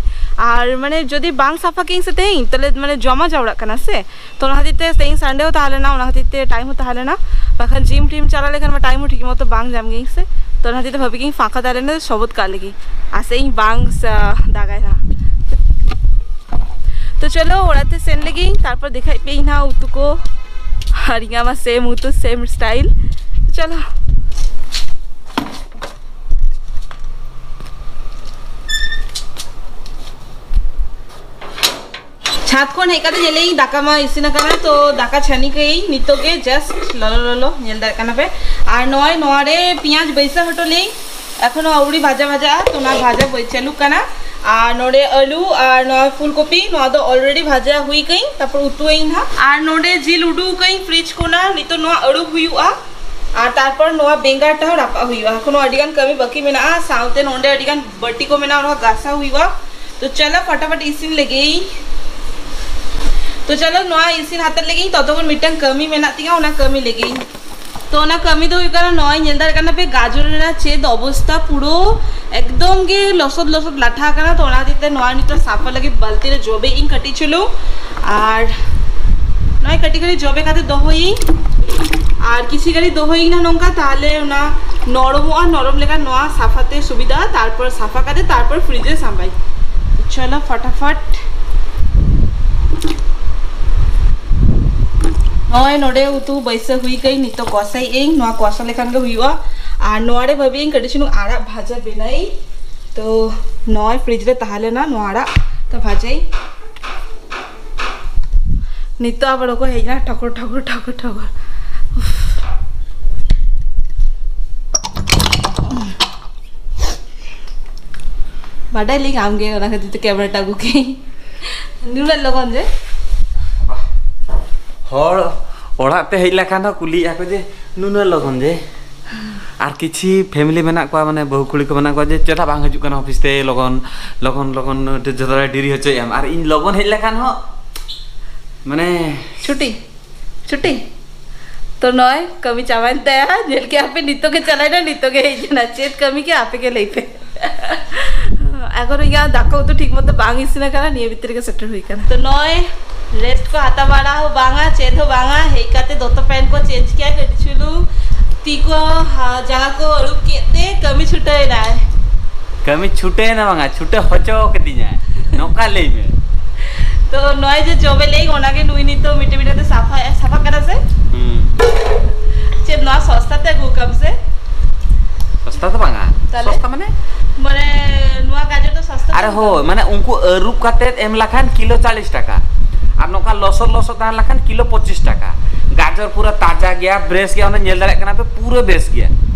ᱟᱨ ᱢᱟᱱᱮ ᱡᱩᱫᱤ ᱵᱟᱝ ᱥᱟᱯᱷᱟ ᱠᱤᱧ ᱥᱮ ᱛᱮᱦᱮᱧ, ᱛᱟᱦᱞᱮ ᱢᱟᱱᱮ ᱡᱚᱢᱟ ᱡᱟᱣᱨᱟᱜ ᱠᱟᱱᱟ ᱥᱮ, ᱛᱚ ᱚᱱᱟ ᱠᱷᱟᱹᱛᱤᱨ ᱛᱮ ᱛᱮᱦᱮᱧ ᱥᱟᱱᱰᱮ ᱦᱚᱸ ᱛᱟᱦᱮᱸ ᱞᱮᱱᱟ, ᱚᱱᱟ ᱠᱷᱟᱹᱛᱤᱨ ᱛᱮ ᱴᱟᱭᱤᱢ ᱦᱚᱸ ᱛᱟᱦᱮᱸ ᱞᱮᱱᱟ, ᱵᱟᱠᱷᱟᱱ ᱡᱤᱢ ᱴᱤᱢ ᱪᱟᱞᱟᱣ ᱞᱮᱠᱷᱟᱱ ᱢᱟ ᱴᱟᱭᱤᱢ ᱦᱚᱸ ᱴᱷᱤᱠ ᱢᱚᱛᱚ ᱵᱟᱝ ᱧᱟᱢ ᱜᱤᱭᱟᱹᱧ ᱥᱮ᱾ ᱛᱚ ᱚᱱᱟ ᱠᱷᱟᱹᱛᱤᱨ ᱛᱮ ᱵᱷᱟᱵᱤ ᱜᱤᱧ ᱯᱷᱟᱸᱠᱟ ᱛᱟᱦᱮᱸ ᱞᱮᱱᱟ, ᱥᱚᱵᱚᱫ ᱠᱟᱜ ᱞᱮᱜᱤᱧ᱾ ᱟᱥᱮ ᱤᱧ ᱵᱟᱝ ᱥᱟ-, ᱫᱟᱜᱟᱭ ᱱᱟᱦᱟᱜ᱾ ᱛᱚ ᱪᱚᱞᱚ ᱚᱲᱟᱜ ᱛᱮ ᱥᱮᱱ ᱞᱮᱜᱤᱧ, ᱛᱟᱨᱯᱚᱨ ᱫᱮᱠᱷᱟᱭ ᱯᱮ ᱤᱧ ᱱᱟᱦᱟᱜ ᱩᱛᱩ ᱠᱚ᱾ ᱟᱨ ᱤᱧᱟᱹᱜ ᱢᱟ ᱥᱮᱢ ᱩᱛᱩ, ᱥᱮᱢ ᱥᱴᱟᱭᱤᱞ᱾ ᱪᱚᱞᱚ᱾ ᱪᱷᱟᱫᱽ ᱠᱷᱚᱱ ᱦᱮᱡ ᱠᱟᱛᱮ ᱧᱮᱞᱮᱧ ᱫᱟᱠᱟ ᱢᱟ ᱤᱥᱤᱱ ᱟᱠᱟᱱᱟ, ᱛᱚ ᱫᱟᱠᱟ ᱪᱷᱟᱹᱱᱤ ᱠᱟᱹᱭᱟᱹᱧ ᱱᱤᱛᱚᱜ ᱜᱮ, just ᱞᱚᱞᱚ ᱞᱚᱞᱚ, ᱧᱮᱞ ᱫᱟᱲᱮᱭᱟᱜ ᱠᱟᱱᱟ ᱯᱮ᱾ ᱟᱨ ᱱᱚᱜᱼᱚᱭ ᱱᱚᱣᱟ ᱨᱮ ᱯᱮᱸᱭᱟᱡᱽ ᱵᱟᱹᱭᱥᱟᱹᱣ ᱦᱚᱴᱚ ᱞᱮᱭᱟᱹᱧ, ᱮᱠᱷᱚᱱᱳ ᱟᱹᱣᱲᱤ ᱵᱷᱟᱡᱟ ᱵᱷᱟᱡᱟᱜᱼᱟ, ᱛᱚ ᱚᱱᱟ ᱵᱷᱟᱡᱟ ᱵᱟᱹᱭ ᱪᱟᱹᱞᱩᱜ ᱠᱟᱱᱟ᱾ ᱟᱨ ᱱᱚᱰᱮ ᱟᱹᱞᱩ ᱟᱨ ᱱᱚᱣᱟ ᱯᱷᱩᱞ ᱠᱚᱯᱤ, ᱱᱚᱣᱟ ᱫᱚ already ᱵᱷᱟᱡᱟ ᱦᱩᱭ ᱠᱟᱹᱧ, ᱛᱟᱨᱯᱚᱨ ᱩᱛᱩᱭᱟᱹᱧ ᱱᱟᱦᱟᱜ᱾ ᱟᱨ ᱱᱚᱰᱮ ᱡᱤᱞ ᱩᱰᱩᱠ ᱠᱟᱹᱧ ᱯᱷᱨᱤᱡᱽ ᱠᱷᱚᱱᱟᱜ, ᱱᱤᱛᱚᱜ ᱱᱚᱣᱟ ᱟᱹᱨᱩᱵ ᱦᱩᱭᱩᱜᱼᱟ᱾ ᱟᱨ ᱛᱟᱨᱯᱚᱨ ᱱᱚᱣᱟ ᱵᱮᱸᱜᱟᱲ ᱴᱟᱜ ᱦᱚᱸ ᱨᱟᱯᱟᱜ ᱦᱩᱭᱩᱜᱼᱟ᱾ ᱮᱠᱷᱚᱱᱳ ᱟᱹᱰᱤ ᱜᱟᱱ ᱠᱟᱹᱢᱤ ᱵᱟᱹᱠᱤ ᱢᱮᱱᱟᱜᱼᱟ, ᱥᱟᱶᱛᱮ ᱱᱚᱸᱰᱮ ᱟᱹᱰᱤ ᱜᱟᱱ ᱵᱟᱹᱴᱤ ᱠᱚ ᱢᱮᱱᱟᱜᱼᱟ, ᱚᱱᱟ ᱦᱚᱸ ᱜᱟᱥᱟᱣ ᱦᱩᱭᱩᱜᱼᱟ᱾ ᱛᱚ ᱪᱚᱞᱚ ᱯᱷᱟᱴᱟᱯᱷᱟᱴ ᱤᱥᱤᱱ ᱞᱮᱜᱮ ᱤᱧ᱾ ᱛᱚ ᱪᱚᱞᱚ ᱱᱚᱣᱟ ᱤᱥᱤᱱ ᱦᱟᱛᱟᱲ ᱞᱮᱜᱮ ᱤᱧ, ᱛᱚᱛᱚᱠᱷᱚᱱ ᱢᱤᱫᱴᱟᱝ ᱠᱟᱹᱢᱤ ᱢᱮᱱᱟᱜ ᱛᱤᱧᱟ, ᱚᱱᱟ ᱠᱟᱹᱢᱤ ᱞᱮᱜᱮ ᱤᱧ᱾ ᱛᱚ ᱚᱱᱟ ᱠᱟᱹᱢᱤ ᱫᱚ ᱦᱩᱭᱩᱜ ᱠᱟᱱᱟ, ᱱᱚᱜᱼᱚᱭ ᱧᱮᱞ ᱫᱟᱲᱮᱭᱟᱜ ᱠᱟᱱᱟ ᱯᱮ ᱜᱟᱡᱚᱨ ᱨᱮᱱᱟᱜ ᱪᱮᱫ ᱚᱵᱚᱥᱛᱟ, ᱯᱩᱨᱟᱹ ᱮᱠᱫᱚᱢ ᱜᱮ ᱞᱚᱥᱚᱫ ᱞᱚᱥᱚᱫ ᱞᱟᱴᱷᱟ ᱟᱠᱟᱱᱟ᱾ ᱛᱚ ᱚᱱᱟ ᱦᱚᱛᱮᱡ ᱛᱮ ᱱᱚᱣᱟ ᱱᱤᱛᱚᱜ ᱥᱟᱯᱷᱟ ᱞᱟᱹᱜᱤᱫ ᱵᱟᱹᱞᱛᱤ ᱨᱮ ᱡᱚᱵᱮ ᱤᱧ ᱠᱟᱹᱴᱤᱡ ᱪᱩᱞᱩᱝ, ᱟᱨ ᱱᱚᱜᱼᱚᱭ ᱠᱟᱹᱴᱤᱡ ᱠᱟᱹᱴᱤᱡ ᱡᱚᱵᱮ ᱠᱟᱛᱮ ᱫᱚᱦᱚᱭᱤᱧ᱾ ᱟᱨ ᱠᱤᱪᱷᱤ ᱜᱷᱟᱹᱲᱤᱡ ᱫᱚᱦᱚᱭᱤᱧ ᱱᱟ ᱱᱚᱝᱠᱟ, ᱛᱟᱦᱞᱮ ᱚᱱᱟ ᱱᱚᱨᱚᱢᱚᱜᱼᱟ, ᱱᱚᱨᱚᱢ ᱞᱮᱠᱷᱟᱱ ᱱᱚᱣᱟ ᱥᱟᱯᱷᱟᱛᱮ ᱥᱩᱵᱤᱫᱷᱟ, ᱛᱟᱨᱯᱚᱨ ᱥᱟᱯᱷᱟ ᱠᱟᱛᱮ ᱛᱟᱨᱯᱚᱨ ᱯᱷᱨᱤᱡᱽ ᱨᱮ ᱥᱟᱢᱵᱟᱭ᱾ ᱪᱚᱞᱚ ᱯᱷᱟᱴᱟᱯᱷᱟᱴ᱾ ᱱᱚᱜᱼᱚᱭ ᱱᱚᱰᱮ ᱩᱛᱩ ᱵᱟᱹᱭᱥᱟᱹᱣ ᱦᱩᱭ ᱠᱟᱹᱧ, ᱱᱤᱛᱚᱜ ᱠᱚᱥᱟᱭᱮᱫ ᱟᱹᱧ, ᱱᱚᱣᱟ ᱠᱚᱥᱟ ᱞᱮᱠᱷᱟᱱ ᱜᱮ ᱦᱩᱭᱩᱜᱼᱟ᱾ ᱟᱨ ᱱᱚᱣᱟ ᱨᱮ ᱵᱷᱟᱵᱤ ᱟᱹᱧ ᱠᱟᱹᱴᱤᱡ ᱪᱩᱞᱩᱝ ᱟᱲᱟᱜ ᱵᱷᱟᱡᱟ ᱵᱮᱱᱟᱣᱤᱧ᱾ ᱛᱚ ᱱᱚᱜᱼᱚᱭ ᱯᱷᱨᱤᱡᱽ ᱨᱮ ᱛᱟᱦᱮᱸ ᱞᱮᱱᱟ ᱱᱚᱣᱟ ᱟᱲᱟᱜ, ᱛᱚ ᱵᱷᱟᱡᱟᱭᱤᱧ᱾ ᱱᱤᱛᱚᱜ ᱟᱵᱟᱨ ᱚᱠᱚᱭ ᱦᱮᱡ ᱮᱱᱟ, ᱴᱷᱚᱠᱚᱨ ᱴᱷᱚᱠᱚᱨ ᱴᱷᱚᱠᱚᱨ ᱴᱷᱚᱠᱚᱨ᱾ ᱩᱯᱷ᱾ ᱵᱟᱰᱟᱭ ᱞᱤᱧ ᱟᱢᱜᱮ, ᱚᱱᱟ ᱠᱷᱟᱹᱛᱤᱨ ᱛᱮ ᱠᱮᱢᱮᱨᱟ ᱴᱟ ᱟᱹᱜᱩ ᱠᱮᱜ ᱱᱩᱱᱟᱹᱜ ᱞᱚᱜᱚᱱ ᱡᱮ᱾ ᱦᱚᱲ ᱚᱲᱟᱜ ᱛᱮ ᱦᱮᱡ ᱞᱮᱠᱷᱟᱱ ᱦᱚᱸ ᱠᱩᱞᱤᱭᱮᱫᱼᱟ ᱠᱚ ᱡᱮ, "ᱱᱩᱱᱟᱹᱜ ᱞᱚᱜᱚᱱ ᱡᱮ?" ᱟᱨ ᱠᱤᱪᱷᱤ ᱯᱷᱮᱢᱤᱞᱤ ᱢᱮᱱᱟᱜ ᱠᱚᱣᱟ, ᱢᱟᱱᱮ ᱵᱟᱹᱦᱩ ᱠᱩᱲᱤ ᱠᱚ ᱢᱮᱱᱟᱜ ᱠᱚᱣᱟ ᱡᱮ, "ᱪᱮᱫᱟᱜ ᱵᱟᱝ ᱦᱤᱡᱩᱜ ᱠᱟᱱᱟ ᱚᱯᱷᱤᱥ ᱛᱮ ᱞᱚᱜᱚᱱ, ᱞᱚᱜᱚᱱ, ᱞᱚᱜᱚᱱ, ᱡᱚᱛᱚ ᱰᱮᱨᱤ ᱦᱚᱪᱚᱭᱮᱫ ᱟᱢ?" ᱟᱨ ᱤᱧ ᱞᱚᱜᱚᱱ ᱦᱮᱡ ᱞᱮᱠᱷᱟᱱ ᱦᱚᱸ ᱢᱟᱱᱮ ᱪᱷᱩᱴᱤ, ᱪᱷᱩᱴᱤ᱾ ᱛᱚ ᱱᱚᱜᱼᱚᱭ ᱠᱟᱹᱢᱤ ᱪᱟᱵᱟᱭᱮᱱ ᱛᱟᱭᱟ, ᱧᱮᱞ ᱠᱮᱜᱼᱟ ᱯᱮ, ᱱᱤᱛᱚᱜ ᱜᱮ ᱪᱟᱞᱟᱣᱮᱱᱟ, ᱱᱤᱛᱚᱜ ᱜᱮ ᱦᱮᱡ ᱮᱱᱟ᱾ ᱪᱮᱫ ᱠᱟᱹᱢᱤ ᱠᱮᱜᱼᱟ ᱟᱯᱮ ᱜᱮ ᱞᱟᱹᱭ ᱯᱮ᱾ ᱮᱠᱷᱚᱱ ᱤᱧᱟᱹᱜ ᱫᱟᱠᱟ ᱩᱛᱩ ᱴᱷᱤᱠ ᱢᱚᱛᱚ ᱵᱟᱝ ᱤᱥᱤᱱ ᱟᱠᱟᱱᱟ, ᱱᱤᱭᱟᱹ ᱵᱷᱤᱛᱨᱤ ᱨᱮᱜᱮ ᱥᱮᱴᱮᱨ ᱦᱩᱭ ᱟᱠᱟᱱᱟ᱾ ᱛᱚ ᱱᱚᱜᱼᱚᱭ ᱨᱮᱥᱴ ᱠᱚ ᱦᱟᱛᱟᱣ ᱵᱟᱲᱟ ᱦᱚᱸ ᱵᱟᱝᱟ, ᱪᱮᱫ ᱦᱚᱸ ᱵᱟᱝᱟ, ᱦᱮᱡ ᱠᱟᱛᱮ ᱫᱚᱛᱚ ᱯᱮᱱᱴ ᱠᱚ ᱪᱮᱧᱡᱽ ᱠᱮᱜᱼᱟ, ᱠᱟᱹᱴᱤᱡ ᱪᱩᱞᱩᱝ ᱛᱤ ᱠᱚ, ᱦᱟ, ᱡᱟᱸᱜᱟ ᱠᱚ ᱟᱹᱨᱩᱵ ᱠᱮᱫ ᱛᱮ ᱠᱟᱹᱢᱤ ᱪᱷᱩᱴᱟᱹᱣ ᱮᱱᱟᱭ᱾ ᱠᱟᱹᱢᱤ ᱪᱷᱩᱴᱟᱹᱣ ᱮᱱᱟ ᱵᱟᱝᱟ, ᱪᱷᱩᱴᱟᱹᱣ ᱦᱚᱪᱚ ᱠᱟᱫᱤᱧᱟ, ᱱᱚᱝᱠᱟ ᱞᱟᱹᱭ ᱢᱮ᱾ ᱛᱚ ᱱᱚᱜᱼᱚᱭ ᱡᱮ ᱡᱚᱵᱮ ᱞᱟᱹᱭ, ᱚᱱᱟᱜᱮ ᱱᱩᱭ ᱱᱤᱛᱚᱜ ᱢᱤᱫᱴᱮᱱ ᱢᱤᱫᱴᱮᱱ ᱛᱮ ᱥᱟᱯᱷᱟ, ᱥᱟᱯᱷᱟ ᱠᱟᱱᱟ ᱥᱮ? ᱦᱩᱸ᱾ ᱪᱮᱫ ᱱᱚᱣᱟ ᱥᱚᱥᱛᱟ ᱛᱮ ᱟᱹᱜᱩ ᱠᱟᱢ ᱥᱮ? ᱥᱚᱥᱛᱟ ᱫᱚ ᱵᱟᱝᱟ᱾ ᱛᱟᱦᱞᱮ? ᱥᱚᱥᱛᱟ ᱢᱟᱱᱮ? ᱢᱟᱱᱮ ᱱᱚᱣᱟ ᱜᱟᱡᱚᱨ ᱫᱚ ᱥᱚᱥᱛᱟ ᱟᱨᱮ ᱛᱮ ᱦᱳᱭ, ᱟᱹᱜᱩ ᱢᱟᱱᱮ ᱩᱱᱠᱩ ᱟᱹᱨᱩᱵ ᱠᱟᱛᱮᱫ ᱮᱢ ᱞᱮᱠᱷᱟᱱ ᱠᱤᱞᱳ ᱪᱟᱞᱤᱥ ᱴᱟᱠᱟ᱾ ᱟᱨ ᱱᱚᱝᱠᱟ ᱞᱚᱥᱚᱫ ᱞᱚᱥᱚᱫ ᱛᱟᱦᱮᱸ ᱞᱮᱠᱷᱟᱱ ᱠᱤᱞᱳ ᱯᱚᱸᱪᱤᱥ ᱴᱟᱠᱟ᱾ ᱜᱟᱡᱚᱨ ᱯᱩᱨᱟᱹ ᱛᱟᱡᱟ ᱜᱮᱭᱟ, ᱵᱨᱮᱥ ᱜᱮᱭᱟ, ᱚᱱᱟ ᱧᱮᱞ ᱫᱟᱲᱮᱭᱟᱜ ᱠᱟᱱᱟ ᱯᱮ, ᱯᱩᱨᱟᱹ ᱵᱮᱥ ᱜᱮᱭᱟ᱾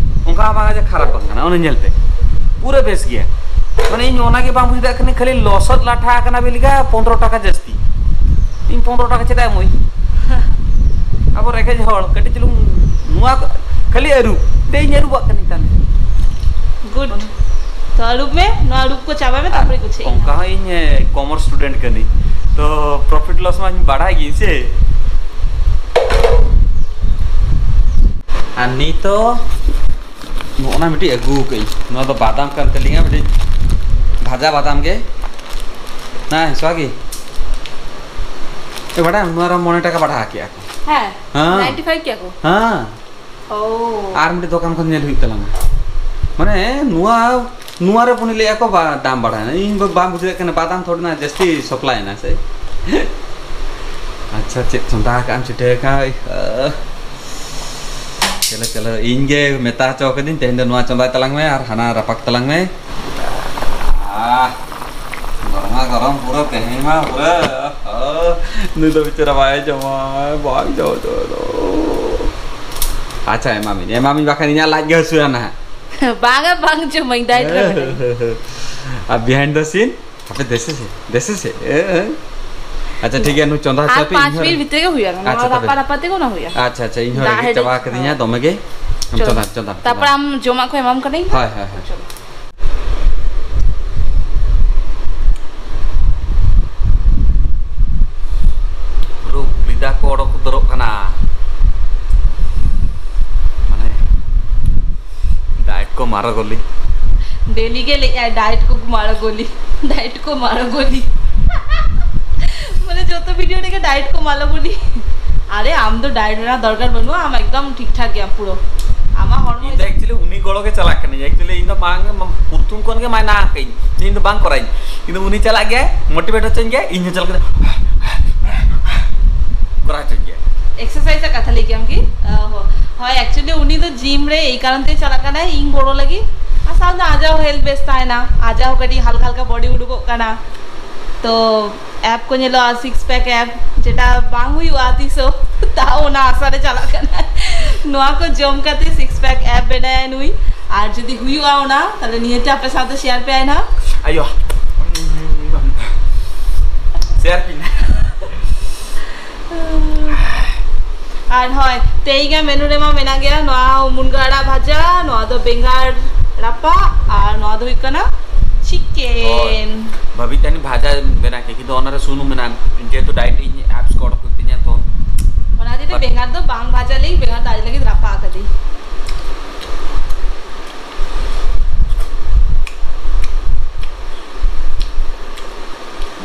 ᱚᱱᱠᱟ ᱦᱚᱸ ᱵᱟᱝᱟ ᱡᱮ ᱠᱷᱟᱨᱟᱯ ᱵᱟᱝ ᱠᱟᱱᱟ, ᱚᱱᱟ ᱧᱮᱞ ᱯᱮ᱾ ᱯᱩᱨᱟᱹ ᱵᱮᱥ ᱜᱮᱭᱟ᱾ ᱢᱟᱱᱮ ᱤᱧ ᱚᱱᱟᱜᱮ ᱵᱟᱝ ᱵᱩᱡᱽ ᱫᱟᱲᱮᱭᱟᱜ ᱠᱟᱹᱱᱟᱹᱧ, ᱠᱷᱟᱹᱞᱤ ᱞᱚᱥᱚᱫ ᱞᱟᱴᱷᱟ ᱟᱠᱟᱱᱟ ᱵᱤᱞᱤᱜᱟ ᱯᱚᱱᱨᱚ ᱴᱟᱠᱟ ᱡᱟᱹᱥᱛᱤ᱾ ᱤᱧ ᱯᱚᱱᱨᱚ ᱴᱟᱠᱟ ᱪᱮᱫᱟᱜ ᱮᱢᱚᱜ ᱟᱹᱧ? ᱟᱵᱚ ᱨᱮᱸᱜᱮᱡ ᱦᱚᱲ ᱠᱟᱹᱴᱤᱡ ᱪᱩᱞᱩᱝ ᱱᱚᱣᱟ ᱠᱚ, ᱠᱷᱟᱹᱞᱤ ᱟᱹᱨᱩᱵ᱾ ᱛᱮ ᱤᱧ ᱟᱹᱨᱩᱵᱟᱜ ᱠᱟᱹᱱᱟᱹᱧ ᱛᱟᱦᱞᱮ᱾ ᱜᱩᱰ᱾ ᱛᱚ ᱟᱹᱨᱩᱵ ᱢᱮ, ᱱᱚᱣᱟ ᱟᱹᱨᱩᱵ ᱠᱚ ᱪᱟᱵᱟᱭ ᱢᱮ, ᱟᱨ ᱛᱟᱨᱯᱚᱨᱮ ᱜᱩᱪᱷᱟᱹ ᱤᱧ ᱚᱱᱠᱟ ᱦᱚᱸ ᱤᱧ ᱠᱚᱢᱟᱨᱥ ᱥᱴᱩᱰᱮᱱᱴ ᱠᱟᱹᱱᱟᱹᱧ, ᱛᱚ ᱯᱨᱚᱯᱷᱤᱴ ᱞᱚᱥ ᱢᱟᱧ ᱵᱟᱲᱟᱭ ᱜᱤᱧ ᱥᱮ᱾ ᱟᱨ ᱱᱤᱛᱚᱜ ᱱᱚᱜᱼᱚ ᱱᱟ ᱢᱤᱫᱴᱤᱡ ᱟᱹᱜᱩ ᱠᱟᱜ ᱟᱹᱧ, ᱱᱚᱣᱟ ᱫᱚ ᱵᱟᱫᱟᱢ ᱠᱟᱱ ᱛᱟᱹᱞᱤᱧᱟ, ᱢᱤᱫᱴᱤᱡ ᱵᱷᱟᱡᱟ ᱵᱟᱫᱟᱢ ᱜᱮ᱾ ᱦᱮᱸ, ᱥᱚᱣᱟᱜᱤ᱾ ᱮ, ᱵᱟᱰᱟᱭᱟᱢ, ᱱᱚᱣᱟ ᱨᱮ ᱢᱚᱬᱮ ᱴᱟᱠᱟ ᱵᱟᱲᱦᱟᱣ ᱠᱮᱜᱼᱟ ᱠᱚ᱾ ᱦᱮᱸ, ᱦᱮᱸ᱾ ᱱᱟᱭᱤᱱᱴᱤ ᱯᱷᱟᱭᱤᱵᱷ ᱠᱮᱜᱼᱟ ᱠᱚ? ᱦᱮᱸ᱾ ᱳ᱾ ᱟᱨ ᱢᱤᱫᱴᱮᱡ ᱫᱚᱠᱟᱱ ᱠᱷᱚᱱ ᱧᱮᱞ ᱦᱩᱭᱩᱜ ᱛᱟᱞᱟᱝᱟ᱾ ᱢᱟᱱᱮ, ᱱᱚᱣᱟ, ᱱᱚᱣᱟ ᱨᱮ ᱯᱩᱱᱤ ᱞᱟᱹᱭᱮᱜᱼᱟ ᱠᱚ ᱵᱟ-, ᱫᱟᱢ ᱵᱟᱲᱦᱟᱣ ᱮᱱᱟ᱾ ᱤᱧ ᱵᱟ-, ᱵᱟᱝ ᱵᱩᱡᱷᱟᱹᱣ ᱠᱟᱱᱟ, ᱵᱟᱫᱟᱢ ᱛᱷᱚᱲᱤ ᱱᱟ ᱡᱟᱹᱥᱛᱤ ᱥᱟᱯᱞᱟᱭ ᱮᱱᱟ ᱥᱮ? ᱟᱪᱪᱷᱟ, ᱪᱮᱫ ᱪᱚᱸᱫᱟ ᱟᱠᱟᱫ ᱮᱢ ᱪᱷᱩᱴᱟᱹᱣ ᱟᱠᱟᱱ? ᱟᱹᱭ, ᱦᱟᱹ᱾ ᱪᱚᱞᱚ, ᱪᱚᱞᱚ, ᱤᱧ ᱜᱮ ᱢᱮᱛᱟ ᱦᱚᱪᱚ ᱠᱟᱹᱫᱤᱧ, ᱛᱮᱦᱮᱧ ᱫᱚ ᱱᱚᱣᱟ ᱪᱚᱸᱫᱟᱭ ᱛᱟᱞᱟᱝ ᱢᱮ ᱟᱨ ᱦᱟᱱᱟ ᱨᱟᱯᱟᱜ ᱛᱟᱞᱟᱝ ᱢᱮ᱾ ᱟᱦ, ᱜᱚᱨᱢᱟ ᱜᱚᱨᱚᱢ ᱯᱩᱨᱟᱹ ᱛᱮᱦᱮᱧ ᱢᱟ ᱯᱩᱨᱟᱹ, ᱚ, ᱱᱩᱭ ᱫᱚ ᱵᱮᱪᱟᱨᱟ ᱵᱟᱭ ᱡᱚᱢᱟ, ᱵᱟᱭ ᱡᱚᱢ ᱦᱚᱪᱚ ᱫᱚ᱾ ᱟᱪᱪᱷᱟ, ᱮᱢᱟᱢᱤᱧ, ᱮᱢᱟᱢᱤᱧ, ᱵᱟᱠᱷᱟᱱ ᱤᱧᱟᱹᱜ ᱞᱟᱡ ᱜᱮ ᱦᱟᱹᱥᱩᱭᱟ ᱱᱟᱦᱟᱜ᱾ ᱵᱟᱝᱟ, ᱵᱟᱝ ᱡᱚᱢᱟᱹᱧ, ᱰᱟᱭᱮᱴ ᱨᱮ ᱢᱮᱱᱟᱹᱧᱟ᱾ ᱟᱨ behind the scene? ᱟᱯᱮ ᱫᱮᱥᱮ ᱥᱮ, ᱫᱮᱥᱮ ᱥᱮ, ᱮ, ᱮ᱾ ᱟᱪᱪᱷᱟ, ᱴᱷᱤᱠ ᱜᱮᱭᱟ, ᱱᱩᱭ ᱪᱚᱸᱫᱟ ᱟᱨ ᱦᱚᱪᱚᱭ ᱯᱮ, ᱯᱟᱸᱪ ᱤᱧ ᱦᱚᱸ ᱢᱤᱱᱤᱴ ᱨᱮ-, ᱵᱷᱤᱛᱨᱤ ᱜᱮ ᱦᱩᱭᱩᱜᱼᱟ, ᱱᱚᱣᱟ ᱟᱪᱪᱷᱟ, ᱛᱚᱵᱮ᱾ ᱨᱟᱯᱟ ᱨᱟᱯᱟ ᱛᱮᱜᱮ ᱚᱱᱟ ᱦᱩᱭᱩᱜᱼᱟ᱾ ᱟᱪᱪᱷᱟ, ᱟᱪᱪᱷᱟ, ᱤᱧ ᱦᱚᱸ ᱫᱟᱜ ᱨᱮᱸᱜᱮᱡ ᱦᱮᱰᱮᱡ, ᱪᱟᱵᱟ ᱠᱟᱹᱫᱤᱧᱟ ᱦᱳᱭ᱾ ᱫᱚᱢᱮ ᱜᱮ᱾ ᱪᱚᱞᱚ, ᱪᱚᱸᱫᱟ, ᱪᱚᱸᱫᱟ, ᱛᱟᱨᱯᱚᱨ ᱪᱚᱸᱫᱟ᱾ ᱟᱢ ᱡᱚᱢᱟᱜ ᱠᱚ ᱮᱢᱟᱢ ᱠᱟᱹᱱᱟᱹᱧ ᱦᱟᱸᱜ᱾ ᱦᱳᱭ, ᱦᱳᱭ, ᱦᱳᱭ᱾ ᱪᱚᱞᱚ᱾ ᱯᱩᱨᱟᱹ ᱩᱞᱤ ᱫᱟᱜ ᱠᱚ ᱚᱰᱚᱠ ᱩᱛᱟᱹᱨᱚᱜ ᱠᱟᱱᱟ᱾ ᱢᱟᱱᱮ, ᱰᱟᱭᱮᱴ ᱠᱚ ᱢᱟᱨᱚ ᱜᱚᱞᱤ᱾ ᱰᱮᱞᱤ ᱜᱮ ᱞᱟᱹᱭᱮᱜᱼᱟᱭ, "ᱰᱟᱭᱮᱴ ᱠᱚ ᱢᱟᱨᱚ ᱜᱚᱞᱤ, ᱰᱟᱭᱮᱴ ᱠᱚ ᱢᱟᱨᱚ ᱜᱚᱞᱤ।" ᱢᱟᱱᱮ, ᱡᱚᱛᱚ ᱵᱷᱤᱰᱤᱭᱳ ᱨᱮᱜᱮ, "ᱰᱟᱭᱮᱴ ᱠᱚ ᱢᱟᱨᱚ ᱜᱚᱞᱤ।" ᱟᱨᱮ, ᱟᱢ ᱫᱚ ᱰᱟᱭᱮᱴ ᱨᱮᱱᱟᱜ ᱫᱚᱨᱠᱟᱨ ᱵᱟᱹᱱᱩᱜᱼᱟ, ᱟᱢ ᱮᱠᱫᱚᱢ ᱴᱷᱤᱠ ᱴᱷᱟᱠ ᱜᱮᱭᱟᱢ ᱯᱩᱨᱟᱹ᱾ ᱟᱢᱟᱜ ᱦᱚᱲᱢᱚ ᱤᱧ ᱫᱚ actually ᱩᱱᱤ ᱜᱚᱲᱚ ᱜᱮ ᱪᱟᱞᱟᱜ ᱠᱟᱹᱱᱟᱹᱧ᱾ Actually, ᱤᱧ ᱫᱚ ᱵᱟᱝ, ᱯᱨᱚᱛᱷᱚᱢ ᱠᱷᱚᱱ ᱜᱮ ᱢᱟᱭᱱᱟ ᱟᱠᱟᱫᱟᱹᱧ, ᱤᱧ ᱫᱚ ᱵᱟᱝ ᱠᱚᱨᱟᱣᱤᱧ, ᱠᱤᱱᱛᱩ ᱩᱱᱤ ᱪᱟᱞᱟᱜ ᱜᱮᱭᱟᱭ, ᱢᱳᱴᱤᱵᱷᱮᱴ ᱦᱚᱪᱚᱧ ᱜᱮᱭᱟᱭ, ᱤᱧ ᱦᱚᱸ ᱪᱟᱞᱟᱜ ᱠᱟᱛᱮ ᱠᱚᱨᱟᱣ ᱦᱚᱪᱚᱧ ᱜᱮᱭᱟᱭ᱾ ᱮᱠᱥᱟᱨᱥᱟᱭᱤᱡᱽ ᱨᱮᱭᱟᱜ ᱠᱟᱛᱷᱟ ᱞᱟᱹᱭ ᱠᱮᱫᱟᱢ ᱠᱤ? ᱚ, ᱦᱳᱭ, actually ᱩᱱᱤ ᱫᱚ ᱡᱤᱢ ᱨᱮ ᱮᱭ ᱠᱟᱨᱚᱱ ᱛᱮ ᱪᱟᱞᱟᱜ ᱠᱟᱱᱟᱭ, ᱤᱧ ᱜᱚᱲᱚ ᱞᱟᱹᱜᱤᱫ, ᱟᱨ ᱥᱟᱶᱛᱮ ᱟᱡᱟᱜ ᱦᱚᱸ ᱦᱮᱞᱛᱷ ᱵᱮᱥ ᱛᱟᱦᱮᱱᱟ, ᱟᱡᱟᱜ ᱦᱚᱸ ᱠᱟᱹᱴᱤᱡ ᱦᱟᱞᱠᱟ ᱦᱟᱞᱠᱟ ᱵᱚᱰᱤ ᱩᱰᱩᱠᱚᱜ ᱠᱟᱱᱟ᱾ ᱛᱚ ᱮᱯ ᱠᱚ ᱧᱮᱞᱚᱜᱼᱟ, ᱥᱤᱠᱥ ᱯᱮᱠ ᱮᱯ, ᱡᱮᱴᱟ ᱵᱟᱝ ᱦᱩᱭᱩᱜᱼᱟ ᱛᱤᱥ ᱦᱚᱸ, ᱛᱟᱣ ᱚᱱᱟ ᱟᱥᱟ ᱨᱮ ᱪᱟᱞᱟᱜ ᱠᱟᱱᱟ᱾ ᱱᱚᱣᱟ ᱠᱚ ᱡᱚᱢ ᱠᱟᱛᱮ ᱥᱤᱠᱥ ᱯᱮᱠ ᱮᱯ ᱵᱮᱱᱟᱭᱟ ᱱᱩᱭ, ᱟᱨ ᱡᱩᱫᱤ ᱦᱩᱭᱩᱜᱼᱟ ᱚᱱᱟ, ᱛᱟᱦᱞᱮ ᱱᱤᱦᱟᱹᱛ ᱟᱯᱮ ᱥᱟᱶᱛᱮ ᱥᱮᱭᱟᱨ ᱯᱮ ᱟᱭ ᱱᱟᱦᱟᱜ᱾ ᱟᱭᱳ, ᱥᱮᱭᱟᱨ ᱯᱤᱱ᱾ ᱟᱨ ᱦᱳᱭ, ᱛᱮᱦᱮᱧᱟᱜ ᱢᱮᱱᱩ ᱨᱮᱢᱟ ᱢᱮᱱᱟᱜ ᱜᱮᱭᱟ ᱱᱚᱣᱟ ᱢᱩᱱᱜᱟᱹ ᱟᱲᱟᱜ ᱵᱷᱟᱡᱟ, ᱱᱚᱣᱟ ᱫᱚ ᱵᱮᱸᱜᱟᱲ ᱨᱟᱯᱟᱜ, ᱟᱨ ᱱᱚᱣᱟ ᱫᱚ ᱦᱩᱭᱩᱜ ᱠᱟᱱᱟ ᱪᱤᱠᱮᱱ᱾ ᱦᱳᱭ᱾ ᱵᱷᱟᱵᱤ ᱛᱟᱹᱱᱤ ᱵᱷᱟᱡᱟ ᱵᱮᱱᱟᱣ ᱠᱮᱫ, ᱠᱤᱱᱛᱩ ᱚᱱᱟᱨᱮ ᱥᱩᱱᱩᱢ ᱢᱮᱱᱟᱜᱼᱟ, ᱡᱮᱦᱮᱛᱩ ᱰᱟᱭᱮᱴ ᱤᱧ ᱟᱯᱥ ᱠᱚ ᱚᱰᱚᱠ ᱦᱩᱭᱩᱜ ᱛᱤᱧᱟ ᱛᱚ᱾ ᱚᱱᱟ ᱦᱚᱛᱮᱡ ᱛᱮ ᱵᱟᱴ- ᱵᱮᱸᱜᱟᱲ ᱫᱚ ᱵᱟᱝ ᱵᱷᱟᱡᱟ ᱞᱮᱧ, ᱵᱮᱸᱜᱟᱲ ᱫᱚ ᱟᱡ ᱞᱟᱹᱜᱤᱫ ᱨᱟᱯᱟᱜ ᱟᱠᱟᱫᱟᱹᱧ᱾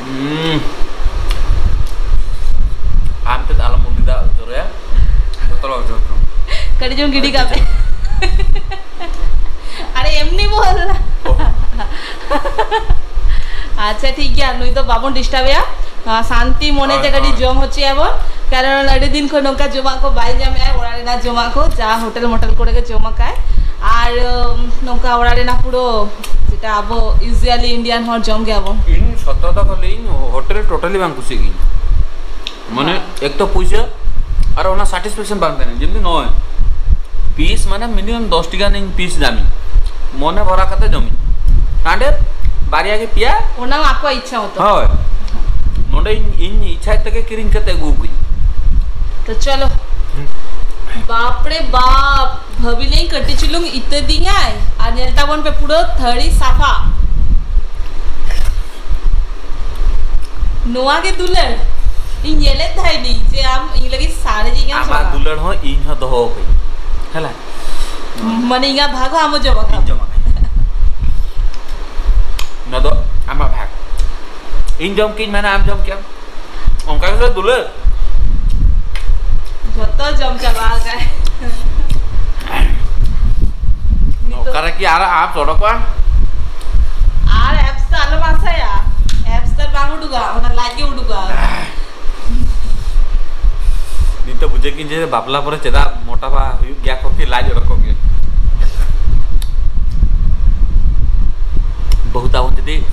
ᱦᱩᱸ᱾ ᱟᱢ ᱛᱮᱫ ᱟᱞᱚᱢ ᱩᱞᱤ ᱫᱟᱜ ᱡᱚᱨᱚᱭᱟ, ᱡᱚᱛᱚ ᱞᱚ ᱡᱚᱛᱚ᱾ ᱠᱟᱹᱴᱤᱡ ᱪᱩᱞᱩᱝ ᱜᱤᱰᱤ ᱠᱟᱜ ᱯᱮ᱾ ᱟᱨᱮ ᱮᱢᱱᱤ ᱵᱚᱞ᱾ ᱚ᱾ ᱟᱪᱪᱷᱟ, ᱴᱷᱤᱠ ᱜᱮᱭᱟ, ᱱᱩᱭ ᱫᱚ ᱵᱟᱵᱚᱱ ᱰᱤᱥᱴᱟᱵᱮᱭᱟ᱾ ᱟᱸ, ᱥᱟᱱᱛᱤ ᱢᱚᱱᱮ ᱦᱳᱭ, ᱛᱮ ᱠᱟᱹᱴᱤᱡ ᱦᱳᱭ᱾ ᱡᱚᱢ ᱦᱚᱪᱚᱭᱟᱵᱚᱱ, ᱠᱟᱨᱚᱱ ᱟᱹᱰᱤ ᱫᱤᱱ ᱠᱷᱚᱱ ᱱᱚᱝᱠᱟ ᱡᱚᱢᱟᱜ ᱠᱚ ᱵᱟᱭ ᱧᱟᱢᱮᱜᱼᱟ, ᱚᱲᱟᱜ ᱨᱮᱱᱟᱜ ᱡᱚᱢᱟᱜ ᱠᱚ ᱡᱟ ᱦᱳᱴᱮᱞ ᱢᱳᱴᱮᱞ ᱠᱚᱨᱮ ᱜᱮ ᱡᱚᱢ ᱟᱠᱟᱭ᱾ ᱟᱨ, ᱩᱢ, ᱱᱚᱝᱠᱟ ᱚᱲᱟᱜ ᱨᱮᱱᱟᱜ ᱯᱩᱨᱟᱹ ᱡᱮᱴᱟ ᱟᱵᱚ usually Indian ᱦᱚᱲ ᱡᱚᱢ ᱜᱮᱭᱟᱵᱚᱱ᱾ ᱤᱧ ᱥᱚᱛᱚ ᱠᱟᱛᱷᱟ ᱞᱟᱹᱭᱟᱹᱧ, ᱦᱳᱴᱮᱞ totally ᱵᱟᱝ ᱠᱩᱥᱤᱭᱟᱜ ᱜᱤᱧ᱾ ᱢᱟᱱᱮ, ᱦᱮᱸ᱾ ᱮᱠ ᱛᱚ ᱯᱩᱭᱥᱟᱹ ᱟᱨ ᱚᱱᱟ satisfaction ᱵᱟᱝ ᱛᱟᱦᱮᱱᱟ᱾ ᱡᱮᱢᱱᱤ ᱱᱚᱜᱼᱚᱭ ᱯᱤᱥ ᱢᱟᱱᱮ minimum ᱫᱚᱥ ᱴᱤ ᱜᱟᱱᱤᱧ ᱯᱤᱥ ᱧᱟᱢᱤᱧ, ᱢᱚᱱᱮ ᱵᱷᱚᱨᱟ ᱠᱟᱛᱮ ᱡᱚᱢᱤᱧ᱾ ᱦᱟᱸᱰᱮ ᱵᱟᱨᱭᱟ ᱜᱮ ᱯᱮᱭᱟ᱾ ᱚᱱᱟ ᱢᱟ ᱟᱠᱚᱣᱟᱜ ᱤᱪᱪᱷᱟ ᱢᱚᱛᱚ᱾ ᱦᱳᱭ᱾ ᱱᱚᱰᱮ ᱤᱧ, ᱤᱧ ᱤᱪᱪᱷᱟ ᱛᱮᱜᱮ ᱠᱤᱨᱤᱧ ᱠᱟᱛᱮ ᱟᱹᱜᱩ ᱠᱟᱹᱧ᱾ ᱛᱚ ᱪᱚᱞᱚ᱾ ᱦᱩᱸ᱾ ᱵᱟᱯ ᱨᱮ ᱵᱟᱯ, ᱵᱷᱟᱹᱵᱤ ᱞᱮᱧ ᱠᱟᱹᱴᱤᱡ ᱪᱩᱞᱩᱝ ᱤᱛᱟᱹ ᱫᱤᱧᱟᱭ ᱟᱨ ᱧᱮᱞ ᱛᱟᱵᱚᱱ ᱯᱮ ᱯᱩᱨᱟᱹ ᱛᱷᱟᱹᱨᱤ ᱥᱟᱯᱷᱟ᱾ ᱱᱚᱣᱟ ᱜᱮ ᱫᱩᱞᱟᱹᱲ? ᱤᱧ ᱧᱮᱞᱮᱫ ᱛᱟᱦᱮᱱᱤᱧ ᱡᱮ ᱟᱢ ᱤᱧ ᱞᱟᱹᱜᱤᱫ ᱥᱟᱨᱮᱡᱤᱧ ᱟᱢ ᱟᱢᱟᱜ ᱪᱚᱞᱟ᱾ ᱫᱩᱞᱟᱹᱲ ᱦᱚᱸ ᱤᱧ ᱦᱚᱸ ᱫᱚᱦᱚ ᱠᱟᱹᱧ᱾ ᱦᱮᱞᱟ᱾ ᱢᱟᱱᱮ ᱤᱧᱟᱹᱜ ᱵᱷᱟᱜᱽ ᱦᱚᱸ ᱟᱢ ᱦᱚᱸ ᱡᱚᱢᱟ ᱤᱧ ᱠᱟᱢ᱾ ᱡᱚᱢᱟ᱾ ᱱᱚᱣᱟ ᱫᱚ ᱟᱢᱟᱜ ᱵᱷᱟᱜᱽ᱾ ᱤᱧ ᱡᱚᱢ ᱠᱤᱧ ᱢᱮᱱᱟ, ᱟᱢ ᱡᱚᱢ ᱠᱮᱭᱟᱢ᱾ ᱚᱱᱠᱟ ᱜᱮ ᱫᱩᱞᱟᱹᱲ᱾ ᱡᱚᱛᱚ ᱡᱚᱢ ᱪᱟᱵᱟ ᱟᱠᱟᱫ᱾ ᱱᱤᱛᱚᱜ ᱚᱠᱟᱨᱮ ᱠᱤ ᱟᱨ apps ᱚᱰᱚᱠᱚᱜᱼᱟ? ᱟᱨ apps ᱫᱚ ᱟᱞᱚᱢ ᱟᱥᱟᱭᱟ, apps ᱫᱚ ᱵᱟᱝ ᱩᱰᱩᱠᱟ, ᱚᱱᱟ ᱞᱟᱡ ᱜᱮ ᱩᱰᱩᱠᱟ᱾ ᱱᱤᱛᱚᱜ ᱵᱩᱡᱷᱟᱹᱣ ᱠᱤᱧ ᱡᱮ ᱵᱟᱯᱞᱟ ᱯᱚᱨᱮ ᱪᱮᱫᱟᱜ ᱢᱚᱴᱟᱯᱟ ᱦᱩᱭᱩᱜ ᱜᱮᱭᱟ ᱠᱚ ᱠᱤ ᱞᱟᱡ ᱚᱰᱚᱠᱚᱜ ᱜᱮᱭᱟ᱾ ᱵᱟᱹᱦᱩ ᱛᱟᱵᱚᱱ ᱡᱩᱫᱤ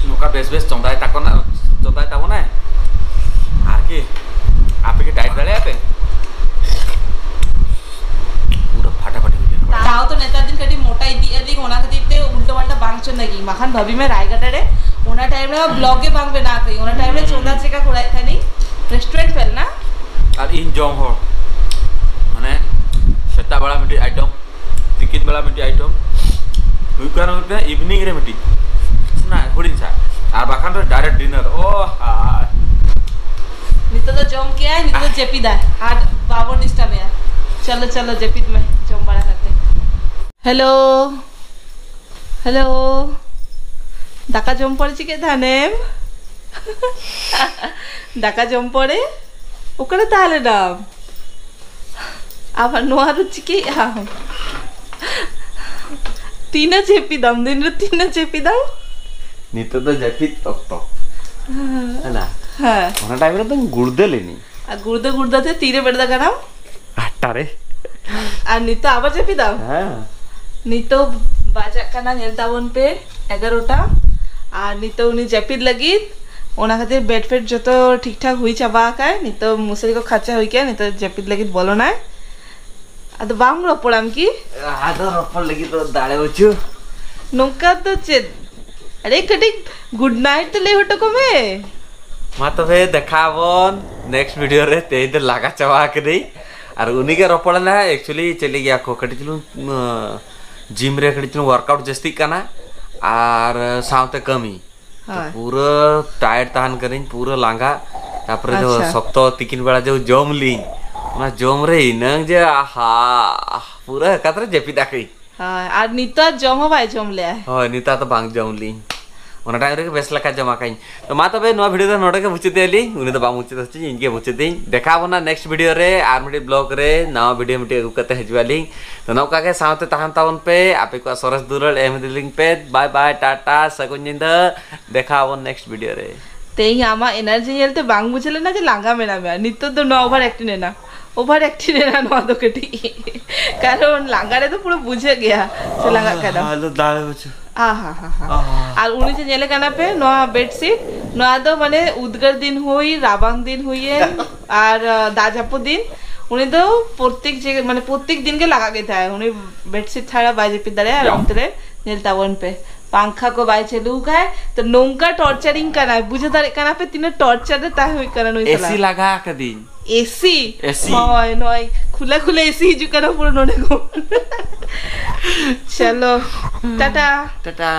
ᱱᱚᱝᱠᱟ ᱵᱮᱥ ᱵᱮᱥ ᱪᱚᱸᱫᱟᱭ ᱛᱟᱠᱚ ᱱᱟ-, ᱪᱚᱸᱫᱟᱭ ᱛᱟᱵᱚᱱᱟᱭ, ᱟᱨᱠᱤ ᱟᱯᱮ ᱠᱤ diet ᱫᱟᱲᱮᱭᱟᱜᱼᱟ ᱯᱮ? ᱯᱩᱨᱟᱹ ᱯᱷᱟᱴᱟᱯᱷᱟᱴᱤ ᱦᱩᱭ ᱞᱮᱱᱟ᱾ ᱛᱟᱣ ᱛᱚ ᱱᱮᱛᱟᱨ ᱫᱤᱱ ᱠᱟᱹᱴᱤᱡ ᱢᱚᱴᱟ ᱤᱫᱤᱜ ᱟᱹᱞᱤᱧ, ᱚᱱᱟ ᱠᱷᱟᱹᱛᱤᱨ ᱛᱮ ᱩᱞᱴᱟᱹ ᱯᱟᱞᱴᱟ ᱵᱟᱝ ᱪᱚᱸᱫᱟ ᱜᱤᱧ᱾ ᱵᱟᱠᱷᱟᱱ ᱵᱷᱟᱵᱤ ᱢᱮ ᱨᱟᱭᱜᱟᱰᱟ ᱨᱮ ᱚᱱᱟ time ᱨᱮ vlog ᱜᱮ ᱵᱟᱝ ᱵᱮᱱᱟᱣ ᱠᱟᱹᱧ᱾ ᱚᱱᱟ time ᱨᱮ ᱪᱚᱸᱫᱟ ᱪᱮᱠᱟ ᱠᱚᱨᱟᱣᱮᱫ ᱛᱟᱦᱮᱱᱤᱧ, restaurant ᱯᱮ ᱞᱮᱱᱟ᱾ ᱟᱨ ᱤᱧ ᱡᱚᱢ ᱦᱚᱲ, ᱢᱟᱱᱮ, ᱥᱮᱛᱟᱜ ᱵᱮᱲᱟ ᱢᱤᱫᱴᱤᱡ ᱟᱭᱴᱮᱢ, ᱛᱤᱠᱤᱱ ᱵᱮᱲᱟ ᱢᱤᱫᱴᱤᱡ ᱟᱭᱴᱮᱢ, ᱦᱩᱭᱩᱜ ᱠᱟᱱᱟ ᱢᱤᱫᱴᱮᱱ ᱤᱵᱷᱤᱱᱤᱝ ᱨᱮ ᱢᱤᱫᱴᱤᱡ, ᱚᱱᱟ ᱦᱩᱰᱤᱧ ᱥᱟ, ᱟᱨ ᱵᱟᱠᱷᱟᱱ ᱫᱚ ᱰᱟᱭᱨᱮᱠᱴ ᱰᱤᱱᱟᱨ᱾ ᱳ ᱦᱟᱭ᱾ ᱱᱤᱛᱚᱜ ᱫᱚ ᱡᱚᱢ ᱠᱮᱜᱼᱟᱭ, ᱱᱤᱛᱚᱜ ᱫᱚ ᱡᱟᱹᱯᱤᱫᱟᱭ, ᱟᱨ ᱵᱟᱵᱚᱱ ᱰᱤᱥᱴᱟᱵᱮᱭᱟ᱾ ᱪᱚᱞᱚ, ᱪᱚᱞᱚ, ᱡᱟᱹᱯᱤᱫ ᱢᱮ ᱡᱚᱢ ᱵᱟᱲᱟ ᱠᱟᱛᱮ᱾ ᱦᱮᱞᱳ, ᱦᱮᱞᱳ, ᱫᱟᱠᱟ ᱡᱚᱢ ᱯᱚᱨᱮ ᱪᱤᱠᱟᱹᱜ ᱛᱟᱦᱮᱱᱮᱢ? ᱫᱟᱠᱟ ᱡᱚᱢ ᱯᱚᱨᱮ ᱚᱠᱟᱨᱮ ᱛᱟᱦᱮᱸ ᱞᱮᱱᱟᱢ? ᱟᱵᱟᱨ ᱱᱚᱣᱟ ᱫᱚ ᱪᱤᱠᱟᱹᱭᱮᱫ ᱟᱢ? ᱛᱤᱱᱟᱹᱜ ᱡᱟᱹᱯᱤᱫᱟᱢ, ᱫᱤᱱ ᱨᱮ ᱛᱤᱱᱟᱹᱜ ᱡᱟᱹᱯᱤᱫᱟᱢ? ᱱᱤᱛᱚᱜ ᱫᱚ ᱡᱟᱹᱯᱤᱫ ᱚᱠᱛᱚ᱾ ᱦᱮᱸ᱾ ᱦᱮᱸ᱾ ᱚᱱᱟ ᱴᱟᱭᱤᱢ ᱨᱮ ᱫᱚᱧ ᱜᱩᱲᱫᱟᱹ ᱞᱮᱱᱤᱧ᱾ ᱟᱨ ᱜᱩᱲᱫᱟᱹ ᱜᱩᱲᱫᱟᱹ ᱛᱮ ᱛᱤᱨᱮ ᱵᱮᱨᱮᱫ ᱟᱠᱟᱱᱟᱢ? ᱟᱴᱴᱟ ᱨᱮ᱾ ᱟᱨ ᱱᱤᱛᱚᱜ ᱟᱵᱟᱨ ᱡᱟᱹᱯᱤᱫᱟᱢ? ᱦᱮᱸ᱾ ᱱᱤᱛᱚᱜ ᱵᱟᱡᱟᱜ ᱠᱟᱱᱟ, ᱧᱮᱞ ᱛᱟᱵᱚᱱ ᱯᱮ, ᱮᱜᱟᱨᱚᱴᱟ᱾ ᱟᱨ ᱱᱤᱛᱚᱜ ᱩᱱᱤ ᱡᱟᱹᱯᱤᱫ ᱞᱟᱹᱜᱤᱫ, ᱚᱱᱟ ᱠᱷᱟᱹᱛᱤᱨ ᱵᱮᱰ ᱯᱷᱮᱰ ᱡᱚᱛᱚ ᱴᱷᱤᱠ ᱴᱷᱟᱠ ᱦᱩᱭ ᱪᱟᱵᱟ ᱟᱠᱟᱭ᱾ ᱱᱤᱛᱚᱜ ᱢᱚᱥᱟᱨᱤ ᱠᱚ ᱠᱷᱟᱸᱪᱟ ᱦᱩᱭ ᱠᱮᱜᱼᱟ, ᱱᱤᱛᱚᱜ ᱡᱟᱹᱯᱤᱫ ᱞᱟᱹᱜᱤᱫ ᱵᱚᱞᱚᱱᱟᱭ᱾ ᱟᱫᱚ ᱵᱟᱢ ᱨᱚᱯᱚᱲᱟᱢ ᱠᱤ? ᱟᱫᱚ ᱨᱚᱯᱚᱲ ᱞᱟᱹᱜᱤᱫ ᱫᱚ ᱫᱟᱲᱮ ᱵᱟᱹᱪᱩᱜ᱾ ᱱᱚᱝᱠᱟ ᱫᱚ ᱪᱮᱫ? ᱟᱨᱮ, ᱠᱟᱹᱴᱤᱡ ᱜᱩᱰ ᱱᱟᱭᱤᱴ ᱛᱮ ᱞᱟᱹᱭ ᱦᱚᱴᱚ ᱠᱚᱢᱮ᱾ ᱢᱟ ᱛᱚᱵᱮ ᱫᱮᱠᱷᱟᱣ ᱟᱵᱚᱱ ᱱᱮᱠᱥᱴ ᱵᱷᱤᱰᱤᱭᱳ ᱨᱮ᱾ ᱛᱮᱦᱮᱧ ᱫᱚ ᱞᱟᱸᱜᱟ ᱪᱟᱵᱟ ᱟᱠᱟᱱᱟᱹᱧ᱾ ᱟᱨ ᱩᱱᱤ ᱜᱮ ᱨᱚᱯᱚᱲ ᱮᱱᱟ, actually ᱪᱮᱫ ᱞᱟᱹᱭ ᱜᱮᱭᱟ ᱠᱚ, ᱠᱟᱹᱴᱤᱡ ᱪᱩᱞᱩᱝ, ᱟᱸ, ᱡᱤᱢ ᱨᱮ ᱠᱟᱹᱴᱤᱡ ᱪᱩᱞᱩᱝ ᱣᱟᱨᱠᱟᱣᱩᱴ ᱡᱟᱹᱥᱛᱤᱜ ᱠᱟᱱᱟ᱾ ᱟᱨ ᱥᱟᱶᱛᱮ ᱠᱟᱹᱢᱤ᱾ ᱛᱚ ᱦᱳᱭ᱾ ᱯᱩᱨᱟᱹ ᱴᱟᱭᱟᱨᱰ ᱛᱟᱦᱮᱱ ᱠᱟᱹᱱᱟᱹᱧ, ᱯᱩᱨᱟᱹ ᱞᱟᱸᱜᱟ᱾ ᱛᱟᱯᱚᱨᱮ ᱫᱚ ᱟᱪᱪᱷᱟ᱾ ᱥᱚᱠᱛᱚ ᱛᱤᱠᱤᱱ ᱵᱮᱲᱟ ᱡᱮ ᱡᱚᱢ ᱞᱤᱧ, ᱚᱱᱟ ᱡᱚᱢ ᱨᱮ ᱤᱱᱟᱹᱝ ᱡᱮ, ᱟᱦᱟ, ᱯᱩᱨᱟᱹ ᱮᱠᱟᱛᱨᱮ ᱡᱟᱹᱯᱤᱫ ᱟᱠᱟᱹᱧ᱾ ᱦᱳᱭ, ᱟᱨ ᱱᱤᱛᱚᱜ ᱡᱚᱢ ᱦᱚᱸ ᱵᱟᱭ ᱡᱚᱢ ᱞᱮᱜᱼᱟ᱾ ᱦᱳᱭ, ᱱᱤᱛᱚᱜ ᱫᱚ ᱵᱟᱝ ᱡᱚᱢ ᱞᱤᱧ᱾ ᱚᱱᱟ ᱴᱟᱭᱤᱢ ᱨᱮᱜᱮ ᱵᱮᱥ ᱞᱮᱠᱟ ᱡᱚᱢ ᱟᱠᱟᱹᱧ᱾ ᱛᱚ ᱢᱟ ᱛᱚᱵᱮ, ᱱᱚᱣᱟ ᱵᱷᱤᱰᱤᱭᱳ ᱫᱚ ᱱᱚᱰᱮ ᱜᱮ ᱢᱩᱪᱟᱹᱫ ᱮᱫ ᱞᱤᱧ᱾ ᱩᱱᱤ ᱫᱚ ᱵᱟᱝ ᱢᱩᱪᱟᱹᱫ ᱦᱚᱪᱚᱧ, ᱤᱧ ᱜᱮ ᱢᱩᱪᱟᱹᱫ ᱫᱟᱹᱧ᱾ ᱫᱮᱠᱷᱟᱣ ᱟᱵᱚᱱᱟ ᱱᱮᱠᱥᱴ ᱵᱷᱤᱰᱤᱭᱳ ᱨᱮ, ᱟᱨ ᱢᱤᱫᱴᱤᱡ ᱵᱞᱚᱜ ᱨᱮ ᱱᱟᱣᱟ ᱵᱷᱤᱰᱤᱭᱳ ᱢᱤᱫᱴᱤᱡ ᱟᱹᱜᱩ ᱠᱟᱛᱮ ᱦᱤᱡᱩᱜ ᱟᱹᱞᱤᱧ᱾ ᱛᱚ ᱱᱚᱝᱠᱟ ᱜᱮ ᱥᱟᱶᱛᱮ ᱛᱟᱦᱮᱱ ᱛᱟᱵᱚᱱ ᱯᱮ, ᱟᱯᱮ ᱠᱚᱣᱟᱜ ᱥᱚᱨᱮᱥ ᱫᱩᱞᱟᱹᱲ ᱮᱢ ᱤᱫᱤ ᱞᱤᱧ ᱯᱮ᱾ ᱵᱟᱭ ᱵᱟᱭ, ᱴᱟᱴᱟ, ᱥᱟᱹᱜᱩᱱ ᱧᱤᱫᱟᱹ, ᱫᱮᱠᱷᱟᱣ ᱟᱵᱚᱱ ᱱᱮᱠᱥᱴ ᱵᱷᱤᱰᱤᱭᱳ ᱨᱮ᱾ ᱛᱮᱦᱮᱧ ᱟᱢᱟᱜ ᱮᱱᱟᱨᱡᱤ ᱧᱮᱞᱛᱮ ᱵᱟᱝ ᱵᱩᱡᱷᱟᱹᱣ ᱞᱮᱱᱟ ᱡᱮ ᱞᱟᱸᱜᱟ ᱢᱮᱱᱟᱜ ᱢᱮᱭᱟ᱾ ᱱᱤᱛᱚᱜ ᱫᱚ ᱱᱚᱣᱟ ᱳᱵᱷᱟᱨ ᱮᱠᱴᱤᱝ ᱮᱱᱟ, ᱳᱵᱷᱟᱨ ᱮᱠᱴᱤᱝ ᱮᱱᱟ ᱱᱚᱣᱟ ᱫᱚ ᱠᱟᱹᱴᱤᱡ᱾ ᱠᱟᱨᱚᱱ ᱞᱟᱸᱜᱟ ᱨᱮᱫᱚ ᱯᱩᱨᱟᱹ ᱵᱩᱡᱷᱟᱹᱜ ᱜᱮᱭᱟ ᱥᱮ ᱞᱟᱸᱜᱟᱜ ᱠᱟᱱᱟ᱾ ᱟᱦᱟ, ᱦᱟ, ᱦᱟ, ᱦᱟ᱾ ᱟᱦᱟ᱾ ᱟᱨ ᱩᱱᱤ ᱡᱮ ᱧᱮᱞᱮ ᱠᱟᱱᱟ ᱯᱮ ᱱᱚᱣᱟ ᱵᱮᱰᱥᱤᱴ, ᱱᱚᱣᱟ ᱫᱚ ᱢᱟᱱᱮ ᱩᱫᱽᱜᱟᱹᱨ ᱫᱤᱱ ᱦᱩᱭ, ᱨᱟᱵᱟᱝ ᱫᱤᱱ ᱦᱩᱭᱮᱱ, ᱟᱨ, ᱟᱸ, ᱫᱟᱜ ᱡᱟᱹᱯᱩᱫ ᱫᱤᱱ, ᱩᱱᱤ ᱫᱚ ᱯᱨᱚᱛᱮᱠ ᱡᱮ, ᱢᱟᱱᱮ ᱯᱨᱚᱛᱮᱠ ᱫᱤᱱ ᱜᱮ ᱞᱟᱜᱟᱜ ᱜᱮ ᱛᱟᱦᱮᱸᱫ᱾ ᱩᱱᱤ ᱵᱮᱰᱥᱤᱴ ᱪᱷᱟᱲᱟ ᱵᱟᱭ ᱡᱟᱹᱯᱤᱫ ᱫᱟᱲᱮᱭᱟᱜᱼᱟ᱾ ᱭᱟ᱾ ᱚᱱᱛᱮ ᱨᱮ ᱧᱮᱞ ᱛᱟᱵᱚᱱ ᱯᱮ᱾ ᱯᱟᱝᱠᱷᱟ ᱠᱚ ᱵᱟᱭ ᱪᱟᱹᱞᱩ ᱟᱠᱟᱫ, ᱛᱚ ᱱᱚᱝᱠᱟ ᱴᱚᱨᱪᱟᱨᱤᱧ ᱠᱟᱱᱟᱭ᱾ ᱵᱩᱡᱷᱟᱹᱣ ᱫᱟᱲᱮᱭᱟᱜ ᱠᱟᱱᱟ ᱯᱮ ᱛᱤᱱᱟᱹᱜ ᱴᱚᱨᱪᱟᱨ ᱨᱮ ᱛᱟᱦᱮᱸ ᱦᱩᱭᱩᱜ ᱠᱟᱱᱟ ᱱᱩᱭ ᱮᱥᱤ ᱥᱟᱞᱟᱜ᱾ ᱞᱟᱜᱟ ᱟᱠᱟᱫᱤᱧ᱾ ᱮᱥᱤ? ᱮᱥᱤ᱾ ᱦᱳᱭ, ᱱᱚᱜᱼᱚᱭ ᱠᱷᱩᱞᱟᱹ ᱠᱷᱩᱞᱟᱹ ᱮᱥᱤ ᱦᱤᱡᱩᱜ ᱠᱟᱱᱟ ᱯᱩᱨᱟᱹ ᱱᱚᱰᱮ ᱠᱷᱚᱱ᱾ ᱪᱚᱞᱚ, ᱴᱟᱴᱟ᱾ ᱴᱟᱴᱟ᱾